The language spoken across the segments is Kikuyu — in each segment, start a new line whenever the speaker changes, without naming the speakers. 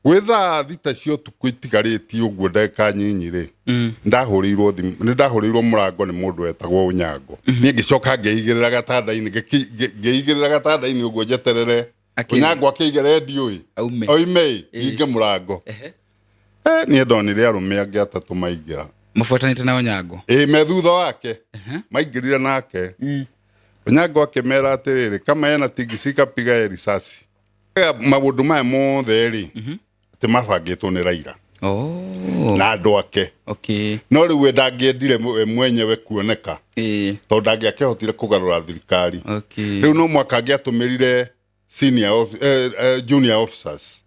Gwĩ thaa 6 cia ũtukũ itigarĩtie ũguo ndagĩka nyinyi rĩ, ndahũrĩirwo thimũ, nĩ ndahũrĩirwo mũrango nĩ mũndũ wetagwo Ũnyango. Niĩ ngĩcoka ngĩigĩrĩra gatandainĩ, ngĩigĩrĩra gatandainĩ ũguo njeterere
Akĩige.
Ũnyango akĩige redio ĩ
Aume.
oime ĩ hinge mũrango. Eh, niĩ ndonire arũme angĩ atatũ maingĩra.
Mabuatanĩte na Onyango.
Ĩ me thutha wake maingĩrire nake. Onyango akĩmera atĩrĩrĩ, kama ena tingisika piga ye risasi. Maũndũ maya mothe rĩ, atĩ mabangĩtwo nĩ Raila na andũ ake. No rĩu we ndangĩendire we mwenyewe kuoneka tondũ ndangĩakĩhotire kũgarũra thirikari. Rĩu no mwaka angĩatũmĩrire senior junior officers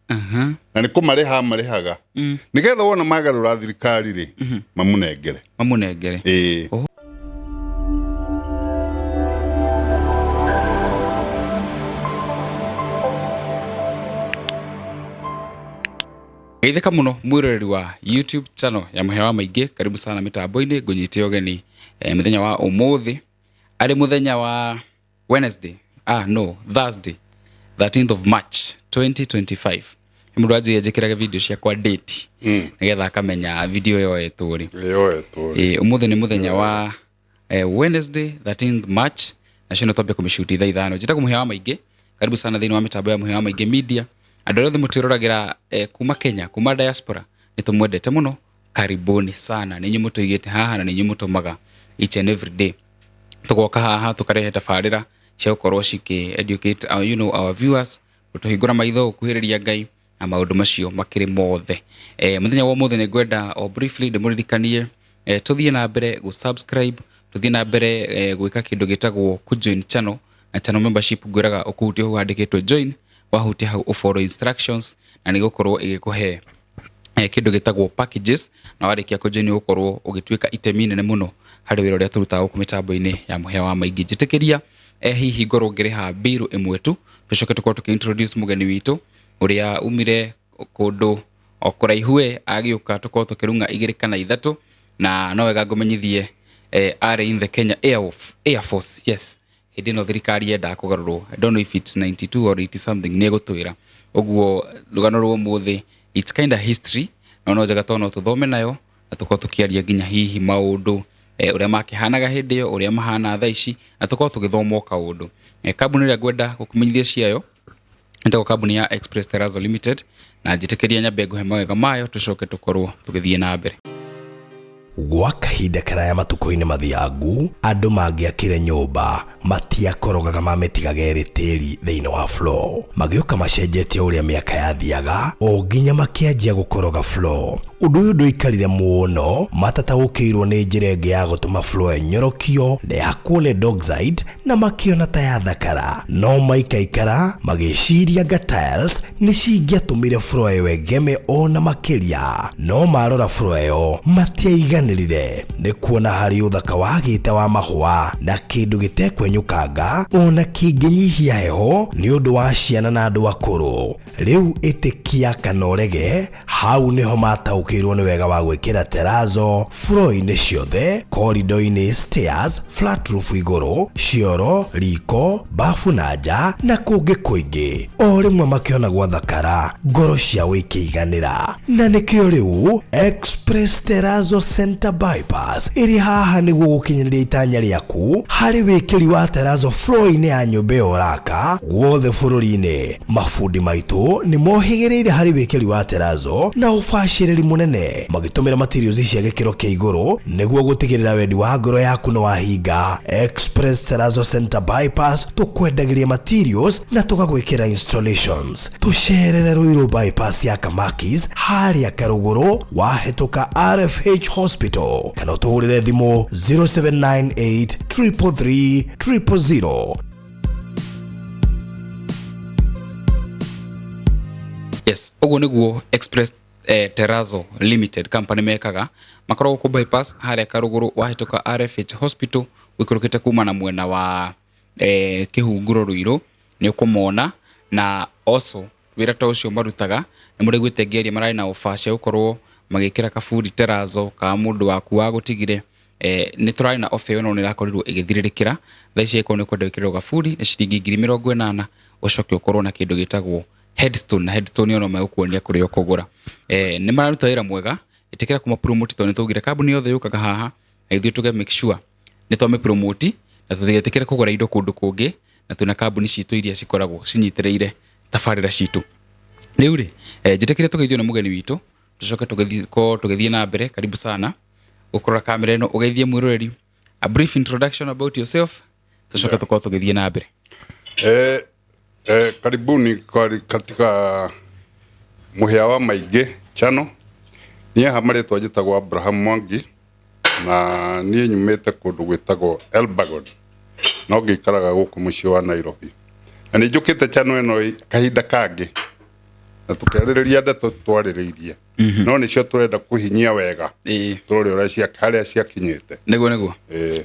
na nĩ kũmarĩha marĩhaga nĩgetha wona magarũra thirikari rĩ, mamũnengere.
Mamũnengere.
Ĩĩ.
Geithĩka mũno mwĩroreri wa YouTube channel ya Mũhĩa wa Maingĩ, karibu sana mĩtambo-inĩ, ngũnyite ũgeni mũthenya wa ũmũthĩ arĩ mũthenya wa Wednesday, no, Thursday, 13th of March 2025. Nĩ mũndũ anjĩire njĩkĩrage video ciakwa date nĩgetha akamenya video yoetwo rĩ.
Yoetwo rĩ.
Ũmũthĩ nĩ mũthenya wa Wednesday 13th March, nacio no twambie kũmĩcuti thaa 5. Njĩtagwo Mũhĩa wa Maingĩ, karibu sana thĩinĩ wa mĩtambo ya Mũhĩa wa Maingĩ Media. Andũ arĩa othe mũtwĩroragĩra kuma Kenya, kuma diaspora, nĩ tũmwendete mũno, karibuni sana. Nĩ inyuĩ mũtũigĩte haha na nĩ inyuĩ mũtũmaga each and every day tũgoka haha tũkarehe tabarĩra cia gũkorwo cikĩ educate our, you know, our viewers, gũtũhingũra maitho, gũkuhĩrĩria Ngai na maũndũ macio makĩrĩ mothe. Mũthenya wa ũmũthĩ nĩ ngwenda o briefly ndĩmũririkanie tũthiĩ na mbere gũ subscribe, tũthiĩ na mbere gwĩka kĩndũ gĩtagwo kũ join channel na channel membership. Ngwĩraga ũkũhutia hau handĩkĩtwo join, wahutia hau ũ follow instructions na nĩ gũkorwo ĩgĩkũhe kĩndũ gĩtagwo packages, na warĩkia kũ join ũgũkorwo ũgĩtuĩka itemi inene mũno harĩ wĩra ũrĩa tũrutaga gũkũ mĩtambo-inĩ ya Mũhĩa wa Maingĩ. Njĩtĩkĩria hihi ngorwo ngĩrĩha bill ĩmwe tu, tũcoke tũkorwo tũkĩ introduce mũgeni witũ ũrĩa umire kũndũ o kũraihu we agĩũka, tũkorwo tũkĩrung'a igĩrĩ kana ithatũ. Na no wega ngũmenyithie arĩ in the Kenya Air Force, yes, hĩndĩ ĩno thirikari yendaga kũgarũrwo. I don't know if it's 92 or 80 something, nĩ egũtwĩra ũguo. Rũgano rwa ũmũthĩ, it's kind of history, no no njega tondũ no tũthome nayo na tũkorwo tũkĩaria nginya hihi maũndũ ũrĩa makĩhanaga hĩndĩ ĩyo, ũrĩa mahana thaa ici, na tũkorwo tũgĩthoma o kaũndũ. Kambuni ĩrĩa ngwenda gũkũmenyithia ciayo ĩtagwo kambuni ya Express Terrazzo Limited, na njĩtĩkĩria nyambe ngũhe mawega mayo, tũcoke tũkorwo tũgĩthiĩ na mbere.
Gwa kahinda karaya matukũ-inĩ mathiangu, andũ mangĩakire nyũmba matiakorogaga mamĩtigaga ĩrĩ tĩri thĩinĩ wa floor. Magĩũka macenjetie ũrĩa mĩaka yathiaga o nginya makĩanjia gũkoroga floor. Ũndũ ũyũ ndũikarire mũno matataũkĩirwo nĩ njĩra ĩngĩ ya gũtũma floor ĩnyorokio na ĩhakwo lead oxide na makĩona ta yathakara. No maikaikara magĩciria anga tiles nĩ cingĩatũmire floor ĩyo ĩgeme o na makĩria. No marora floor ĩyo matiaiganĩrire nĩ kuona harĩ ũthaka wagĩte wa mahũa na kĩndũ gĩtekwenyũkanga ona kĩngĩnyihia heho nĩ ũndũ wa ciana na andũ akũrũ. Rĩu ĩtĩkia kana ũrege, hau nĩho mataũkĩirwo nĩ wega wa gwĩkĩra terrazzo floor-inĩ ciothe, corridor-inĩ, stairs, flat roof igũrũ, cioro, riko, bafu na nja na kũngĩ kũingĩ. O rĩmwe makĩona gwathakara, ngoro ciao ikĩiganĩra. Na nĩkĩo rĩu Express Terrazzo Center Bypass ĩrĩ haha nĩguo gũkinyanĩria itanya rĩaku harĩ wĩkĩri wa terrazzo floor-inĩ ya nyũmba ĩyo ũraka guothe bũrũri-inĩ. Mabundi maitũ nĩ mohĩgĩrĩire harĩ wĩkĩri wa terrazzo na ũbacĩrĩri mũnene, magĩtũmĩra materials cia gĩkĩro kĩa igũrũ nĩguo gũtigĩrĩra wendi wa ngoro yaku nĩ wahinga. Express Terrazzo Center Bypass, tũkwendagĩria materials na tũgagwĩkĩra installations. Tũcerere Ruiru Bypass ya Kamakis harĩa Karũgũrũ wahĩtũka RFH Hospital, kana ũtũhũrĩre thimũ 0798 333 000.
Yes, ũguo nĩguo Express Terrazzo Limited Company mekaga. Makoragwo kũ bypass harĩa Karũgũrũ wahĩtũka RFH Hospital, ũikũrũkĩte kuma na mwena wa Kĩhunguro Ruiru, nĩ ũkũmona. Na also wĩra ta ũcio marutaga, nĩ mũraiguĩte ngĩaria, mararĩ na offer cia gũkorwo magĩkĩra kaburi terrazzo ka mũndũ waku wa gũtigire. Nĩ tũrarĩ na offer ĩyo no nĩ ĩrakorirwo ĩgĩthirĩrĩkĩra thaa ici. Angĩkorwo nĩ ũkwenda gwĩkĩrĩrwo gaburi nĩ ciringi 80,000, ũcoke ũkorwo na kĩndũ gĩtagwo Headstone, na Headstone yo no megũkuonia kũrĩa ũkũgũra. Nĩ mararuta wĩra mwega, ĩtĩkĩra kũma promote tondũ nĩ twaugire kambuni yothe yũkaga haha na ithuĩ tũge make sure nĩ twamĩ promote na tũtigetĩkĩre kũgũra indo kũndũ kũngĩ, na twĩna kambuni citũ iria cikoragwo cinyitĩrĩire tabarĩra citũ. Rĩu rĩ, njĩtĩkĩre tũgeithio nĩ mũgeni witũ, tũcoke tũgĩkorwo tũgĩthiĩ na mbere. Karibu sana gũkorora kamera ĩno, ũgeithie mwĩroreri, a brief introduction about yourself, tũcoke tũkorwo tũgĩthiĩ na mbere.
Karibuni katika Mũhĩa wa Maingĩ channel. Niĩ haha marĩtwa njĩtagwo Abraham Mwangi, na niĩ nyumĩte kũndũ gwĩtagwo Elbagon, no ngĩikaraga gũkũ mũciĩ wa Nairobi. Na nĩ njũkĩte channel ĩno kahinda kangĩ na tũkĩarĩrĩria ndeto twarĩrĩirie, no nĩcio tũrenda kũhinyia wega, tũrore ũrĩa harĩa ciakinyĩte.
Nĩguo.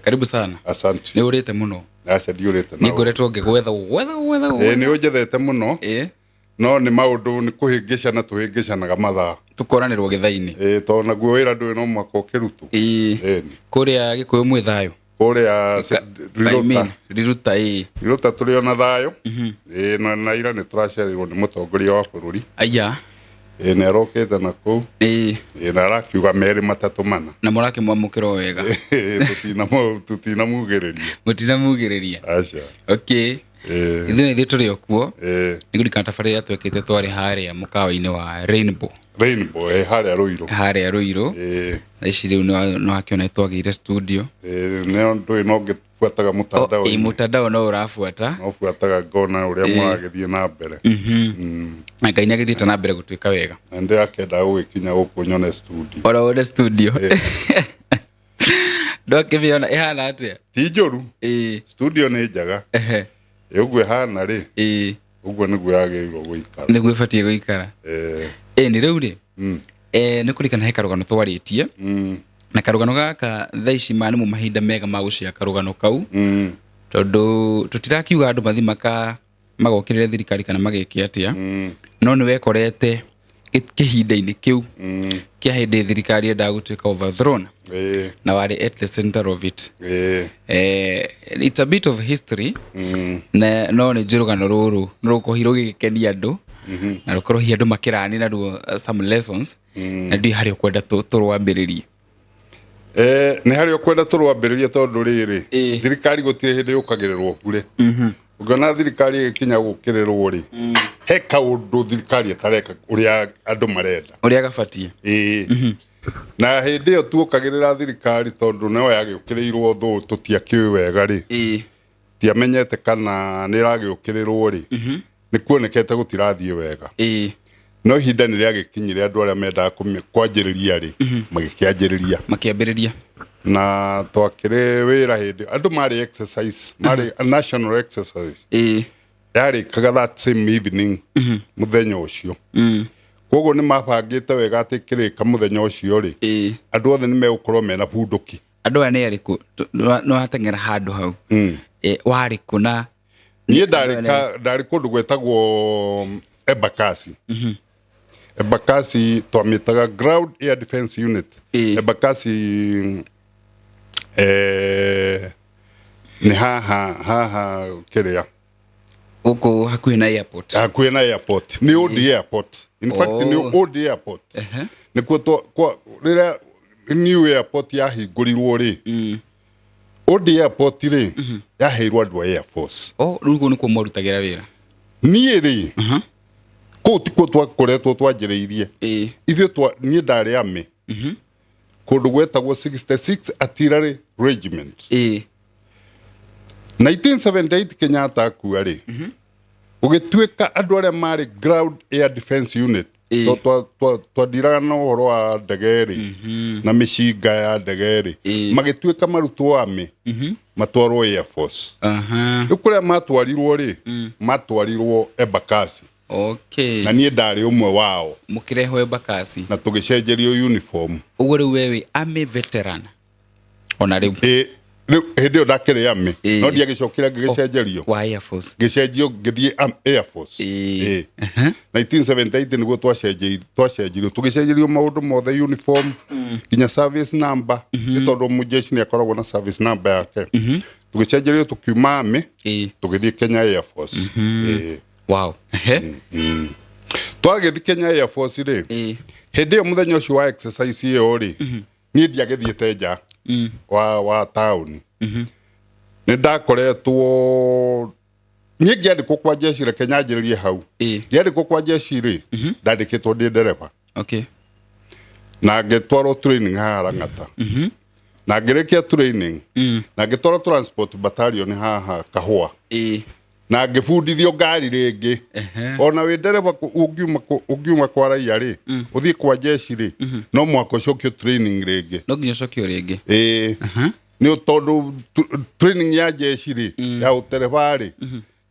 Karibu sana.
Asante.
Nĩ ũrĩte mũno.
Aca, ndiũrĩte.
Nĩ ngoretwo ngĩgwetha, gwetha, gwetha, gwetha.
Nĩ ũnjethete mũno. No nĩ maũndũ nĩ kũhĩngĩcana tũhĩngĩcanaga mathaa.
Tũkoranĩrwo gĩtha-inĩ.
Tondũ naguo wĩra ndũĩ no mũhaka ũkĩrutwo. Ĩni.
Kũrĩa Gĩkũyũ mwĩ thayũ?
Kũrĩa
I mean,
Riruta.
Riruta, ĩĩ.
Riruta tũrĩ ona thayũ. Na ira nĩ tũracereirwo nĩ mũtongoria wa bũrũri.
Aya.
Nĩ arokĩte na kũu. Na arakiuga merĩ matatũ mana.
Na mũrakĩmwamũkĩra o wega?
Tũtinamugĩrĩria.
Mũtinamugĩrĩria.
Aca.
Okay. Ithuĩ na ithuĩ tũrĩ o kuo. Nĩ ngũririkana tabarĩra ĩrĩa twekĩte twarĩ harĩa mũkawa-inĩ wa Rainbow.
Rainbow, harĩa Rũirũ.
Harĩa Rũirũ. Thaa ici rĩu nĩ wakĩona nĩ twagĩire studio.
Nĩ ndũĩ no ngĩbuataga mũtandao.
Ĩ, mũtandao no ũrabuata.
No buataga ngona ũrĩa mũragĩthiĩ na mbere.
Na Ngai nĩ agĩthiĩte na mbere gũtuĩka wega.
Na ndĩrakenda gũgĩkinya gũkũ nyone studio.
Ora wone studio. Ndwakĩmĩona ĩhana atĩa?
Ti njũru. Studio nĩ njega. Ũguo ĩhana rĩ, ũguo nĩguo yagĩrĩirwo gũikara.
Nĩguo ĩbatiĩ gũikara. Ĩ nĩ rĩu rĩ, nĩ kũririkana he karũgano twarĩtie, na karũgano gaka thaa ici ma nĩmo mahinda mega ma gũcĩa karũgano kau, tondũ tũtirakiuga andũ mathi maka magokĩrĩre thirikari kana mageke atĩa, no nĩ wekorete kĩhinda-inĩ kĩu kĩa hĩndĩ thirikari yendaga gũtuĩka overthrown, na warĩ at the center of it. It's a bit of history, na no nĩ njũĩ rũgano rũrũ nĩ rũgũkorwo rũgĩkenia andũ na rũkorwo hihi andũ makĩrani naruo some lessons, na ndiũĩ harĩa ũkwenda tũrwambĩrĩrie.
Nĩ harĩa ũkwenda tũrwambĩrĩrie, tondũ rĩrĩ, thirikari gũtirĩ hĩndĩ yũkagĩrĩrwo bure. Ũngĩona thirikari ĩgĩkinya gũkĩrĩrwo rĩ, he kaũndũ thirikari ĩtareka ũrĩa andũ marenda.
Ũrĩa gabatiĩ.
Ĩĩ, na hĩndĩ ĩyo tuokagĩrĩra thirikari tondũ no yagĩũkĩrĩirwo thũ tũtiakĩũĩ wega rĩ, tiamenyete kana nĩ ĩragĩũkĩrĩrwo rĩ, nĩ kuonekete gũtirathiĩ wega. No ihinda nĩ rĩagĩkinyire, andũ arĩa mendaga kwanjĩrĩria rĩ, magĩkĩanjĩrĩria.
Makĩambĩrĩria.
Na twakĩrĩ wĩra hĩndĩ andũ marĩ exercise, marĩ national exercise, yarĩkaga that same evening, mũthenya ũcio. Koguo nĩ mabangĩte wega atĩ kĩrĩka mũthenya ũcio rĩ, andũ othe nĩ megũkorwo mena bunduki.
Andũ aya nĩ arĩkũ? Nĩ wateng'era handũ hau. Warĩ kũ na
Niĩ ndarĩ kũndũ gwĩtagwo Embakasi. Embakasi twamĩtaga Ground Air Defense Unit. Embakasi nĩ haha kĩrĩa
Gũkũ hakuhĩ na airport?
Hakuhĩ na airport, nĩ old airport in fact. Nĩ old airport. Nĩkuo rĩrĩa new airport yahingũrirwo rĩ, old airport rĩ, yaheirwo andũ a Air Force.
Oh, rĩu kũu nĩkuo mwarutagĩra wĩra?
Niĩ rĩ, kũu tikuo twakoretwo twanjĩrĩirie. Ithuĩ niĩ ndarĩ army kũndũ gwetagwo 66 Artillery Regiment. 1978 Kenyatta akua rĩ, gũgĩtuĩka andũ arĩa marĩ Ground Air Defense Unit, twandiraga na ũhoro wa ndege rĩ, na mĩcinga ya ndege rĩ, magĩtuĩka marutwo army, matwarwo Air Force. Rĩu kũrĩa matwarirwo rĩ, matwarirwo Embakasi. Na niĩ ndarĩ ũmwe wao.
Mũkĩrehwo Embakasi.
Na tũgĩcenjerio uniform.
Ũguo rĩu we wĩ army veteran ona rĩu?
Ĩ, rĩu hĩndĩ ĩyo ndakĩrĩ army, no ndiagĩcokire ngĩgĩcenjerio.
Wa Air Force.
Ngĩcenjio ngĩthiĩ Air Force. Ĩ. 1978 nĩguo twacenjirio, tũgĩcenjerio maũndũ mothe, uniform nginya service number, nĩ tondũ mũjeshi nĩ akoragwo na service number yake. Tũgĩcenjerio, tũkiuma army, tũgĩthiĩ Kenya Air Force. Ĩ.
Wow. Ehe.
Twagĩthiĩ Kenya Air Force rĩ, hĩndĩ ĩyo mũthenya ũcio wa exercise ĩyo rĩ, niĩ ndiagĩthiĩte nja wa taũni. Nĩ ndakoretwo niĩ ngĩandĩkwo kwa jeshi, reke nyanjĩrĩrie hau. Ngĩandĩkwo kwa jeshi rĩ, ndandĩkĩtwo ndĩ ndereba na ngĩtwarwo training haha Lang'ata, na ngĩrĩkia training na ngĩtwarwo transport battalion haha Kahũa, na ngĩbundithio ngari rĩngĩ. Ona wĩ ndereba ũngiuma kwa raia rĩ, ũthiĩ kwa jeshi rĩ, no mũhaka ũcokio training rĩngĩ.
No nginya ũcokio rĩngĩ.
Ĩĩ, nĩ tondũ training ya jeshi rĩ, ya ũtereba rĩ,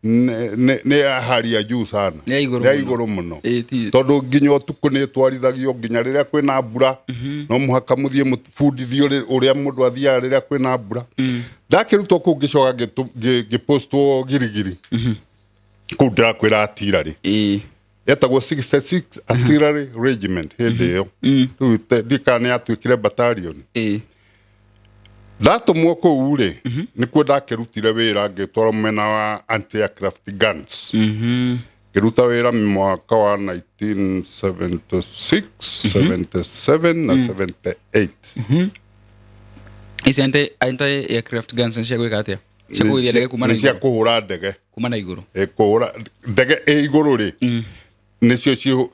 nĩ ya hali ya juu sana.
Nĩ ya igũrũ
Nĩ ya
mũno.
Igũrũ mũno.
Ĩĩ, ti
Tondũ nginya ũtukũ nĩ ĩtwarithagio, nginya rĩrĩa kwĩna mbura no mũhaka mũthiĩ mũbundithio ũrĩa mũndũ athiaga rĩrĩa kwĩna mbura. Ndakĩrutwo kũu, ngĩcoka ngĩpostwo Girigiri kũu ndĩrakwĩra artillery. Yetagwo 66 Artillery Regiment hĩndĩ ĩyo. Rĩu ndikana nĩ yatuĩkire battalion. Ndatũmwo kũu rĩ, nĩkuo ndakĩrutire wĩra, ngĩtwarwo mwena wa anti aircraft guns. Ngĩruta wĩra mwaka wa 1976, 77 na 78.
Ici anti aircraft guns nĩ cia gwĩka atĩa? Cia kũgũithia ndege kuma na
Nĩ cia
igũrũ?
Kũhũra ndege.
Kuma na igũrũ.
Ĩ, kũhũra ndege ĩ igũrũ rĩ, nĩcio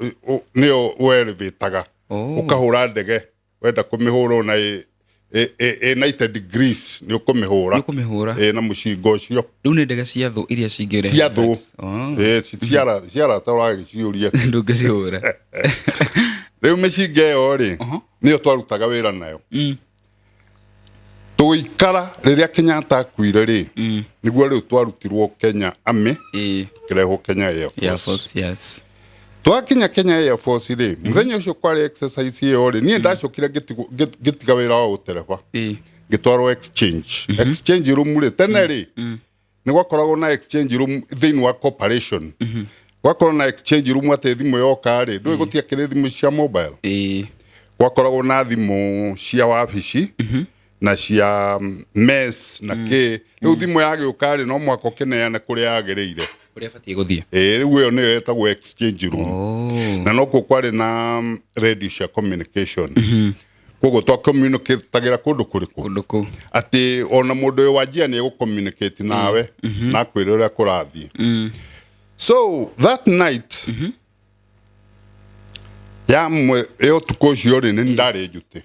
nĩyo werĩvĩtaga. Ũkahũra ndege, wenda kũmĩhũra ona ĩ 90 degrees nĩ ũkũmĩhũra.
Nĩ ũkũmĩhũra.
Ĩ, na mũcinga ũcio.
Rĩu nĩ ndege cia thũ iria cingĩrehe
Cia thũ.
attacks.
Ĩ, ciarata ũragĩciũria.
Ndũngĩcihũra.
Rĩu mĩcinga ĩyo rĩ, nĩyo twarutaga wĩra nayo. Tũgĩikara, rĩrĩa Kenyatta akuire rĩ, nĩguo rĩu twarutirwo Kenya Army, kĩrehwo Kenya Air Force.
Air Force, yes.
Twakinya Kenya Air Force rĩ, mũthenya ũcio kwarĩ exercise ĩyo rĩ, niĩ ndacokire ngĩtiga wĩra wa ũtereba, ngĩtwarwo exchange room rĩ. Tene rĩ, nĩ gwakoragwo na exchange room thĩinĩ wa corporation, gwakorwo na exchange room atĩ thimũ yoka rĩ, ndũĩ gũtiakĩrĩ thimũ cia mobile. Gwakoragwo na thimũ cia wabici na cia mess na kĩ. Rĩu thimũ yagĩũka rĩ, no mũhaka ũkĩneane kũrĩa yagĩrĩire.
Kũrĩa batiĩ gũthiĩ.
Ĩĩ, rĩu ĩyo nĩyo ĩtagwo exchange room. Na nokuo kwarĩ na radio cia communication, koguo twa communicatagĩra kũndũ kũrĩkũ?
Kũndũ kũu.
Atĩ ona mũndũ ũyũ wa njia nĩ egũcommunicate nawe na akwĩre ũrĩa kũrathiĩ. So that night ya mwe ya ũtukũ ũcio rĩ, nĩ ndarĩ njutĩ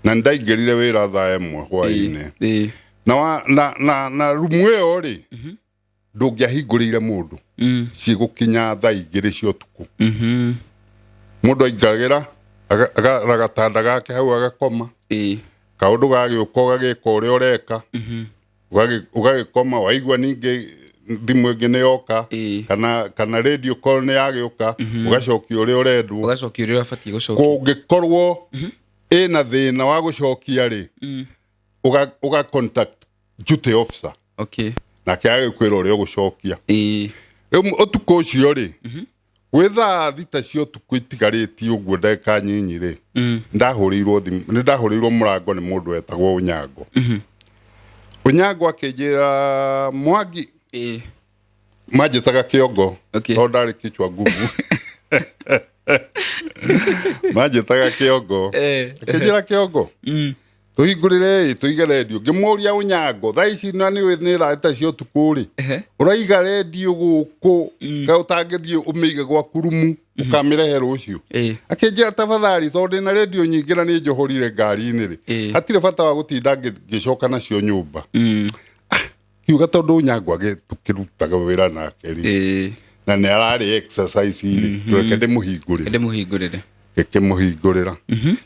na nĩ ndaingĩrire wĩra thaa 1 hwaĩ-inĩ. Na, na rumu ĩyo rĩ, ndũngĩahingũrĩire mũndũ cigũkinya thaa 2 cia ũtukũ. Mũndũ aingagĩra agara gatanda gake hau agakoma. Kaũndũ gagĩũka ũgagĩka ũrĩa ũreka. Ũgagĩkoma, waigua ningĩ thimũ ĩngĩ nĩ yoka kana radio call nĩ yagĩũka, ũgacokia ũrĩa ũrendwo.
Ũgacokia ũrĩa ũbatiĩ gũcokia.
Kũngĩkorwo ĩna thĩna wa gũcokia rĩ, ũga contact duty officer, nake agĩkwĩra ũrĩa ũgũcokia. Rĩu ũtukũ ũcio rĩ, gwĩ thaa 6 cia ũtukũ itigarĩtie ũguo ndagĩka nyinyi rĩ, ndahũrĩirwo thimũ, nĩ ndahũrĩirwo mũrango nĩ mũndũ wetagwo Ũnyango. Ũnyango akĩnjĩra, "Mwangi," manjĩtaga Kĩongo, tondũ ndarĩ kichwa ngumu, manjĩtaga Kĩongo. Akĩnjĩra, "Kĩongo, tũhingũrĩre ĩ tũige redio." Ngĩmũria, "Ũnyango, thaa ici na nĩ thaa 6 cia ũtukũ rĩ, ũraiga redio gũkũ? Kaĩ ũtangĩthiĩ ũmĩige gwaku rumu ũkamĩrehe rũciũ?" Akĩnjĩra, "Tafadhali, tondũ ndĩna redio nyingĩ na nĩ njohorire ngari-inĩ rĩ, hatirĩ bata wa gũtinda ngĩcoka nacio nyũmba." Kiuga tondũ Ũnyango tũkĩrutaga wĩra nake rĩ, na nĩ ararĩ exercise rĩ, reke ndĩmũhingũrĩre.
Ndĩmũhingũrĩre.
Ngĩkĩmũhingũrĩra.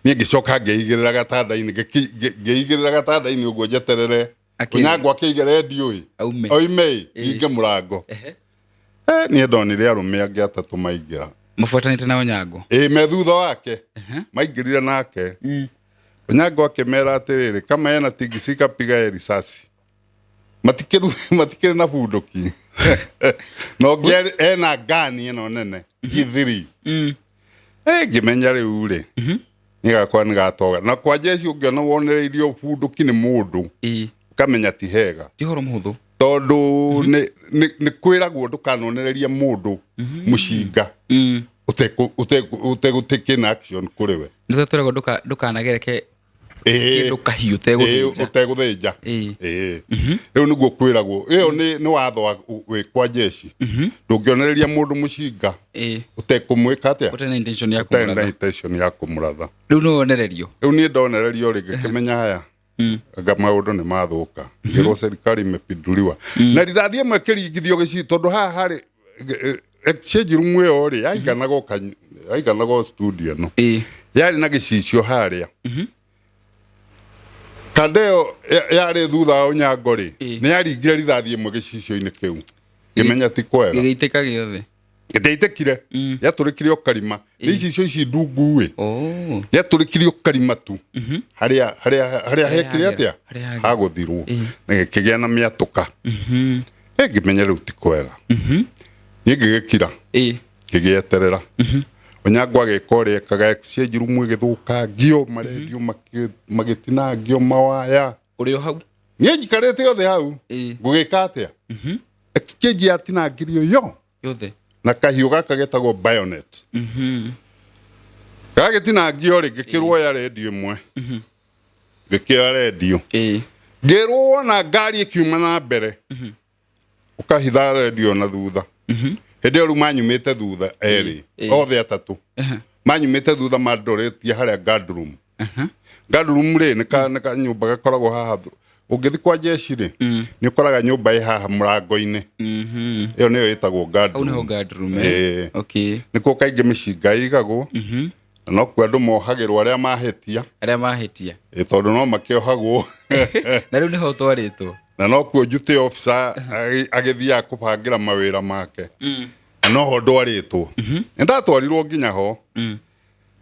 Niĩ ngĩcoka ngĩigĩrĩra gatanda-inĩ, ngĩigĩrĩra gatanda-inĩ ũguo njeterere Ũnyango akĩiga redio ĩ
Aume.
Oime ĩ hinge mũrango. Niĩ ndonire arũme angĩ atatũ maingĩra.
Mũbuatanĩte na Onyango?
Ĩ, me thutha wake. Maingĩrire nake. Onyango akĩmera atĩrĩrĩ, "Kama ena tingisika, piga ye risasi." Matikĩrĩ na bunduki, na ũngĩ ena ngani ĩno nene G3. Ngĩmenya rĩu rĩ, nĩ gakwa nĩ gatoga na kwa jeshi ũngĩona wonereirio bunduki nĩ mũndũ, ũkamenya ti hega.
Ti ũhoro mũhũthũ.
Tondũ nĩ kwĩragwo ndũkanonererie mũndũ mũcinga ũtegũtake action kũrĩ we.
Nĩ twĩragwo ndũkanagereke kĩndũ kahiũ ũtegũthĩnja.
Ũtegũthĩnja. Ĩĩ. Rĩu nĩguo kwĩragwo ĩyo nĩ watho wĩ kwa jeshi, ndũngĩonereria mũndũ mũcinga ũtekũmwĩka atĩa?
Ũtarĩ na intention ya
ũtarĩ na
kũmũratha.
Intention ya kũmũratha.
Rĩu nĩ wonererio.
Rĩu niĩ ndonererio rĩ, ngĩkĩmenya haya anga maũndũ nĩ mathũka. Ngĩrwo serikali imepinduliwa na rithathi ĩmwe ĩkĩringithio gĩci, tondũ haha harĩ exchange room ĩyo rĩ, yaiganaga o studio ĩno, yarĩ na gĩcicio harĩa. Kanda ĩyo yarĩ thutha wa Ũnyango rĩ, nĩ yaringire rithathi ĩmwe gĩcicio-inĩ kĩu, ngĩmenya ti kwega.
Gĩgĩitĩka gĩothe.
Gĩtiaitĩkire, yatũrĩkire o karima. Nĩ icicio ici ndungu ĩ.
Oh.
Yatũrĩkire o karima tu harĩa hekire atĩa?
Harĩa hagera.
Hagũthirwo na gĩkĩgĩa na mĩatũka. Ĩ, ngĩmenya rĩu ti kwega. Niĩ ngĩgĩkira, ngĩgĩeterera Onyango agĩka ũrĩa ekaga, exchange room ĩgĩthũkangio, marendio magĩtinangio mawaya.
Ũrĩ o hau?
Niĩ njikarĩte othe hau. Ngũgĩka atĩa? Exchange yatinangirio yo
yothe
na kahiũ gaka getagwo bayonet. Gagĩtinangio rĩ, ngĩkĩrwo ya rendio ĩmwe, ngĩkĩoya rendio, ngĩrwo wona ngari ĩkiuma na mbere ũkahitha rendio na thutha. Hĩndĩ ĩyo rĩu manyumĩte thutha erĩ, othe atatũ manyumĩte thutha mandoretie harĩa guard room. Guard room rĩ, nĩ ka nyũmba gakoragwo haha. Ũngĩthiĩ kwa jeshi rĩ, nĩ ũkoraga nyũmba ĩ haha mũrango-inĩ. Ĩyo nĩyo ĩtagwo guard
Hau nĩho
room.
guard room, eh?
Ĩĩ. Nĩkuo kaingĩ mĩcinga ĩigagwo, na nokuo andũ mohagĩrwo arĩa mahĩtia.
Arĩa mahĩtia.
Ĩ, tondũ no makĩohagwo.
Na rĩu nĩho twarĩtwo.
Na nokuo duty officer agĩthiaga kũbangĩra mawĩra make, na noho ndwarĩtwo. Nĩ ndatwarirwo nginya ho,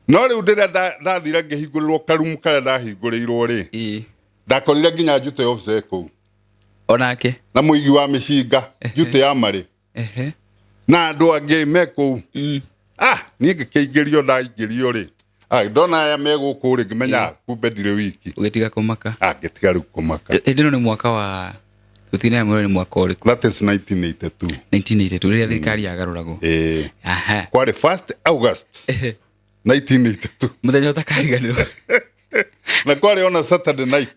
no rĩu rĩrĩa ndathire ngĩhingũrĩrwo karumu karĩa ndahingũrĩirwo rĩ, ndakorire nginya duty officer e kũu.
Onake.
Na mũigi wa mĩcinga duty ya marĩ na andũ angĩ me kũu. Ah, niĩ ngĩkĩingĩrio, ndaingĩrio rĩ, ah, ndona aya me gũkũ rĩ, ngĩmenya kumbe ndirĩ wiki.
Ũgĩtiga kũmaka.
Ah, ngĩtiga rĩu kũmaka.
Hĩndĩ ĩno nĩ mwaka wa tũtinaye mwĩrĩ, nĩ mwaka ũrĩkũ?
That is 1982.
1982, rĩrĩa thirikari yagarũragwo.
Ĩĩ. Kwarĩ 1st August 1982.
Mũthenya ũtakariganĩrwo.
Na kwarĩ ona Saturday night.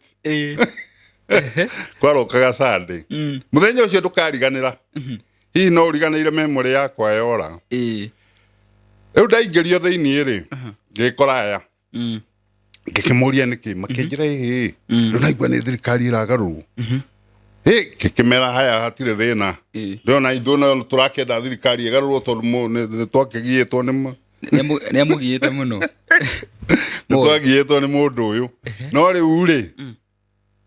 Kwarokaga Sunday. Mũthenya ũcio ndũkariganĩra. Hihi no ũriganĩire memory yakwa yora. Rĩu ndaingĩrio thĩiniĩ rĩ, ngĩkora aya, ngĩkĩmũria nĩkĩ, makĩnjĩra ĩhĩ, rĩu naigua nĩ thirikari ĩragarũrwo. Ĩ, ngĩkĩmera haya, hatirĩ thĩna. Ndĩrona ithuĩ no tũrakĩenda thirikari ĩgarũrwo tondũ nĩ twakĩgiĩtwo nĩ
Nĩ amũgiĩte mũno.
Nĩ twagiĩtwo nĩ mũndũ ũyũ. No rĩu rĩ,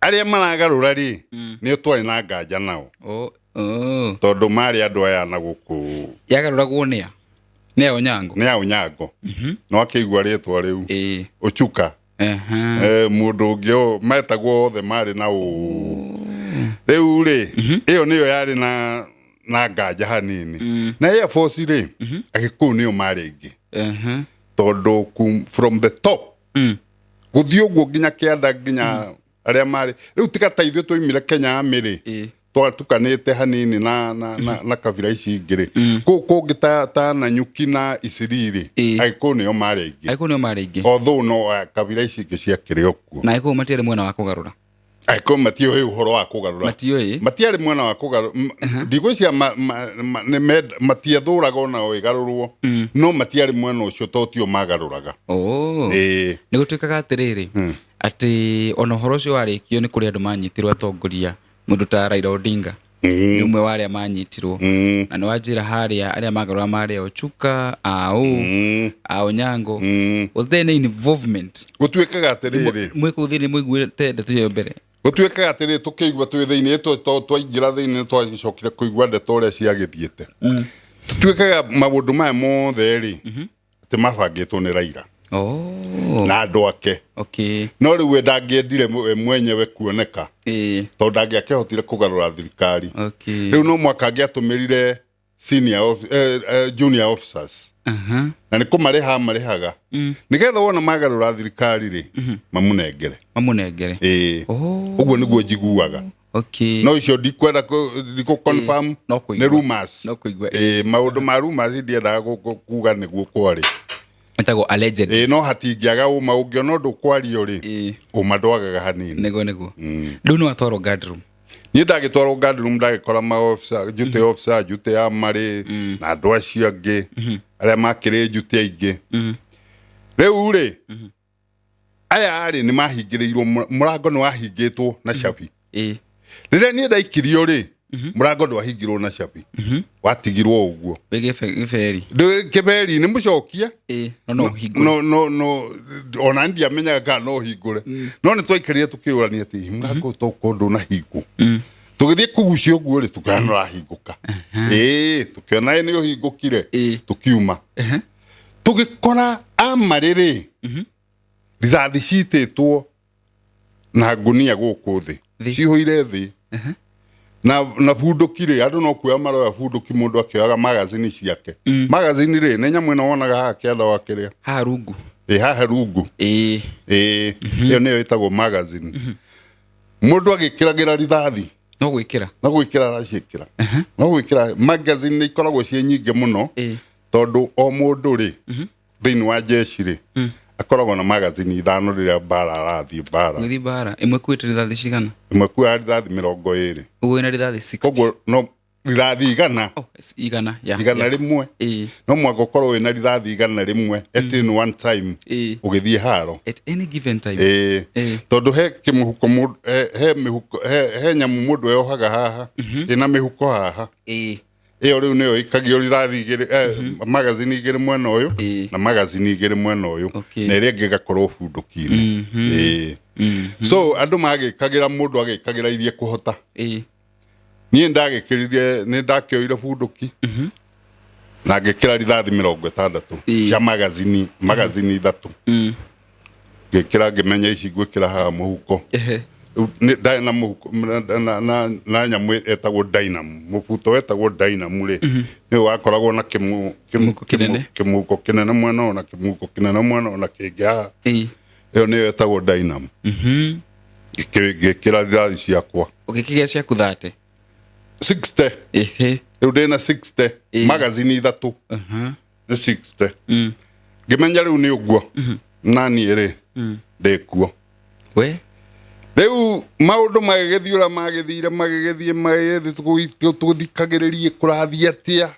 arĩa maragarũra rĩ, nĩo twarĩ na nganja nao,
Oh.
tondũ marĩ andũ aya na gũkũ.
Yagarũragwo nĩa? Nĩ a Onyango?
Nĩ a Ũnyango. No akĩigua rĩtwa rĩu, Ũchuka. Mũndũ ũngĩ ũyũ metagwo othe marĩ na ũ rĩu rĩ, ĩyo nĩyo yarĩ na nganja hanini. Na Air Force rĩ, Agĩkũyũ nĩo marĩ aingĩ, tondũ from the top gũthiĩ ũguo nginya kĩanda, nginya arĩa marĩ rĩu, tiga ta ithuĩ twaimire Kenya Army rĩ, twatukanĩte hanini na kabira ici ingĩ rĩ, kũu kũngĩ ta Nanyuki na Isiri rĩ, Agĩkũyũ nĩo marĩ aingĩ.
Agĩkũyũ nĩo marĩ aingĩ.
Although no kabira ici ingĩ ciakĩrĩ o kuo.
Na Agĩkũyũ matiarĩ mwena wa kũgarũra.
Agĩkũyũ matiũĩ ũhoro wa kũgarũra.
Matiũĩ.
Matiarĩ mwena wa kũgarũra. Ndigwĩciria matiethũraga ona ĩgarũrwo, no matiarĩ mwena ũcio to tio magarũraga.
Oh.
Ĩĩ.
Nĩ gũtuĩkaga atĩrĩrĩ, atĩ ona ũhoro ũcio warĩkio, nĩ kũrĩ andũ manyitirwo, atongoria, mũndũ ta Raila Odinga nĩ ũmwe wa arĩa manyitirwo. Na nĩ wanjĩra harĩa arĩa magarũra marĩ Ochuka, au a Onyango. Was there any involvement?
Gũtuĩkaga atĩrĩrĩ,
Mwĩ kũu thĩinĩ mũiguĩte ndeto ĩyo mbere?
Gũtuĩkaga atĩrĩrĩ, tũkĩigua twĩ thĩinĩ, twaingĩra thĩinĩ nĩ twagĩcokire kũigua ndeto ũrĩa ciagĩthiĩte. Tũtuĩkaga maũndũ maya mothe rĩ, atĩ mabangĩtwo nĩ Raila na andũ ake. No rĩu we ndangĩendire we mwenyewe kuoneka, tondũ ndangĩakĩhotire kũgarũra thirikari. Rĩu no mwaka angĩatũmĩrire junior officers, na nĩ kũmarĩha marĩhaga nĩgetha wona magarũra thirikari rĩ, mamũnengere.
Mamũnengere.
Ĩĩ.
Oh.
Ũguo nĩguo njiguaga.
Okay.
No icio ndikwenda ndikũ confirm.
No kũigua.
Nĩ rumors.
No kũigua.
Ĩĩ, maũndũ ma rumors ndiendaga kuga nĩguo kwarĩ.
Ĩtagwo alleged.
Ĩĩ, no hatingĩaga ũma, ũngĩona ũndũ kwario rĩ, ũma ndwagaga hanini.
Nĩguo. Rĩu nĩ watwarwo guard room.
Niĩ ndagĩtwarwo guard room, ndagĩkora maofisa, duty officer, duty ya marĩ na andũ acio angĩ arĩa makĩrĩ duty aingĩ. Rĩu rĩ, aya rĩ nĩ mahingĩrĩirwo, mũrango nĩ wahingĩtwo na cabi. Rĩrĩa niĩ ndaikirio rĩ, mũrango ndwahingirwo na cabi, watigirwo ũguo.
Wĩ gĩberi.
Kĩberi nĩ mũcokie.
No ũhingũre.
No ona ndiamenyaga kana no hingũre, no nĩ twaikarire tũkĩũrania atĩ mũrango ũyũ tokorwo ndũnahingwo. Tũgĩthiĩ kũgucia ũguo rĩ, tũkĩona nĩ ũrahingũka. Ĩĩ, tũkĩona ĩ nĩ ũhingũkire. Tũkiuma, tũgĩkora amarĩ rĩ, rithathi citĩtwo na ngunia gũkũ thĩ.
Thĩ.
Cihũire thĩ na bunduki rĩ, andũ no kuoya maroya bunduki, mũndũ akĩoyaga magazini ciake. Magazini rĩ, nĩ nyamũ ĩno wonaga haha kĩanda wa kĩrĩa.
Haha rungu.
Ĩ, haha rungu. Ĩ, ĩyo nĩyo ĩtagwo magazine. Mũndũ agĩkĩragĩra rithathi.
No gwĩkĩra.
No gwĩkĩra araciĩkĩra, no gwĩkĩra. Magazine nĩ ikoragwo ciĩ nyingĩ mũno, tondũ o mũndũ rĩ, thĩinĩ wa jeshi rĩ, akoragwo na magazine 5 rĩrĩa mbara arathiĩ mbara.
Gũthiĩ mbara ĩmwe kuĩte rithathi cigana?
Ĩmwe kuoya rithathi 20.
Ũguo wĩna rithathi 60.
Koguo no rithathi 100.
Oh, 100 ya.
100. No mwaka ũkorwo wĩna rithathi 100 at in one time ũgĩthiĩ haro.
At any given time.
Ĩĩ, tondũ he kĩmũhuko he mĩhuko, he nyamũ mũndũ eyohaga haha ĩna mĩhuko haha. Ĩyo rĩu nĩyo ĩkagio rithathi 2, magazini 2 mwena ũyũ na magazini 2 mwena ũyũ, na ĩrĩa ĩngĩ ĩgakorwo bunduki-inĩ. Ĩĩ, so andũ magĩkagĩra, mũndũ agĩkagĩra iria kũhota. Niĩ ndagĩkĩrire, nĩ ndakĩoire bunduki na ngĩkĩra rithathi 60 cia magazini 3. Ngĩkĩra, ngĩmenya ici ngwĩkĩra haha mũhuko. Rĩu ndarĩ na mũhuko na nyamũ ĩtagwo dynam, mũbuto wetagwo dynam rĩ, nĩwe wakoragwo na
Kĩmũhuko kĩnene.
Kĩmũhuko kĩnene mwena ũyũ na kĩmũhuko kĩnene mwena ũyũ na kĩngĩ haha. Ĩyo nĩyo ĩtagwo dynam. Ngĩkĩra rithathi ciakwa.
Ũgĩkĩgĩa ciaku 30.
60. Rĩu ndĩna 60 magazini 3, nĩ 60. Ngĩmenya rĩu nĩ ũguo naniĩ rĩ, ndĩkuo.
We.
Rĩu maũndũ magĩgĩthiĩ ũrĩa magĩthire, magĩgĩthiĩ tũthikagĩrĩrie kũrathiĩ atĩa,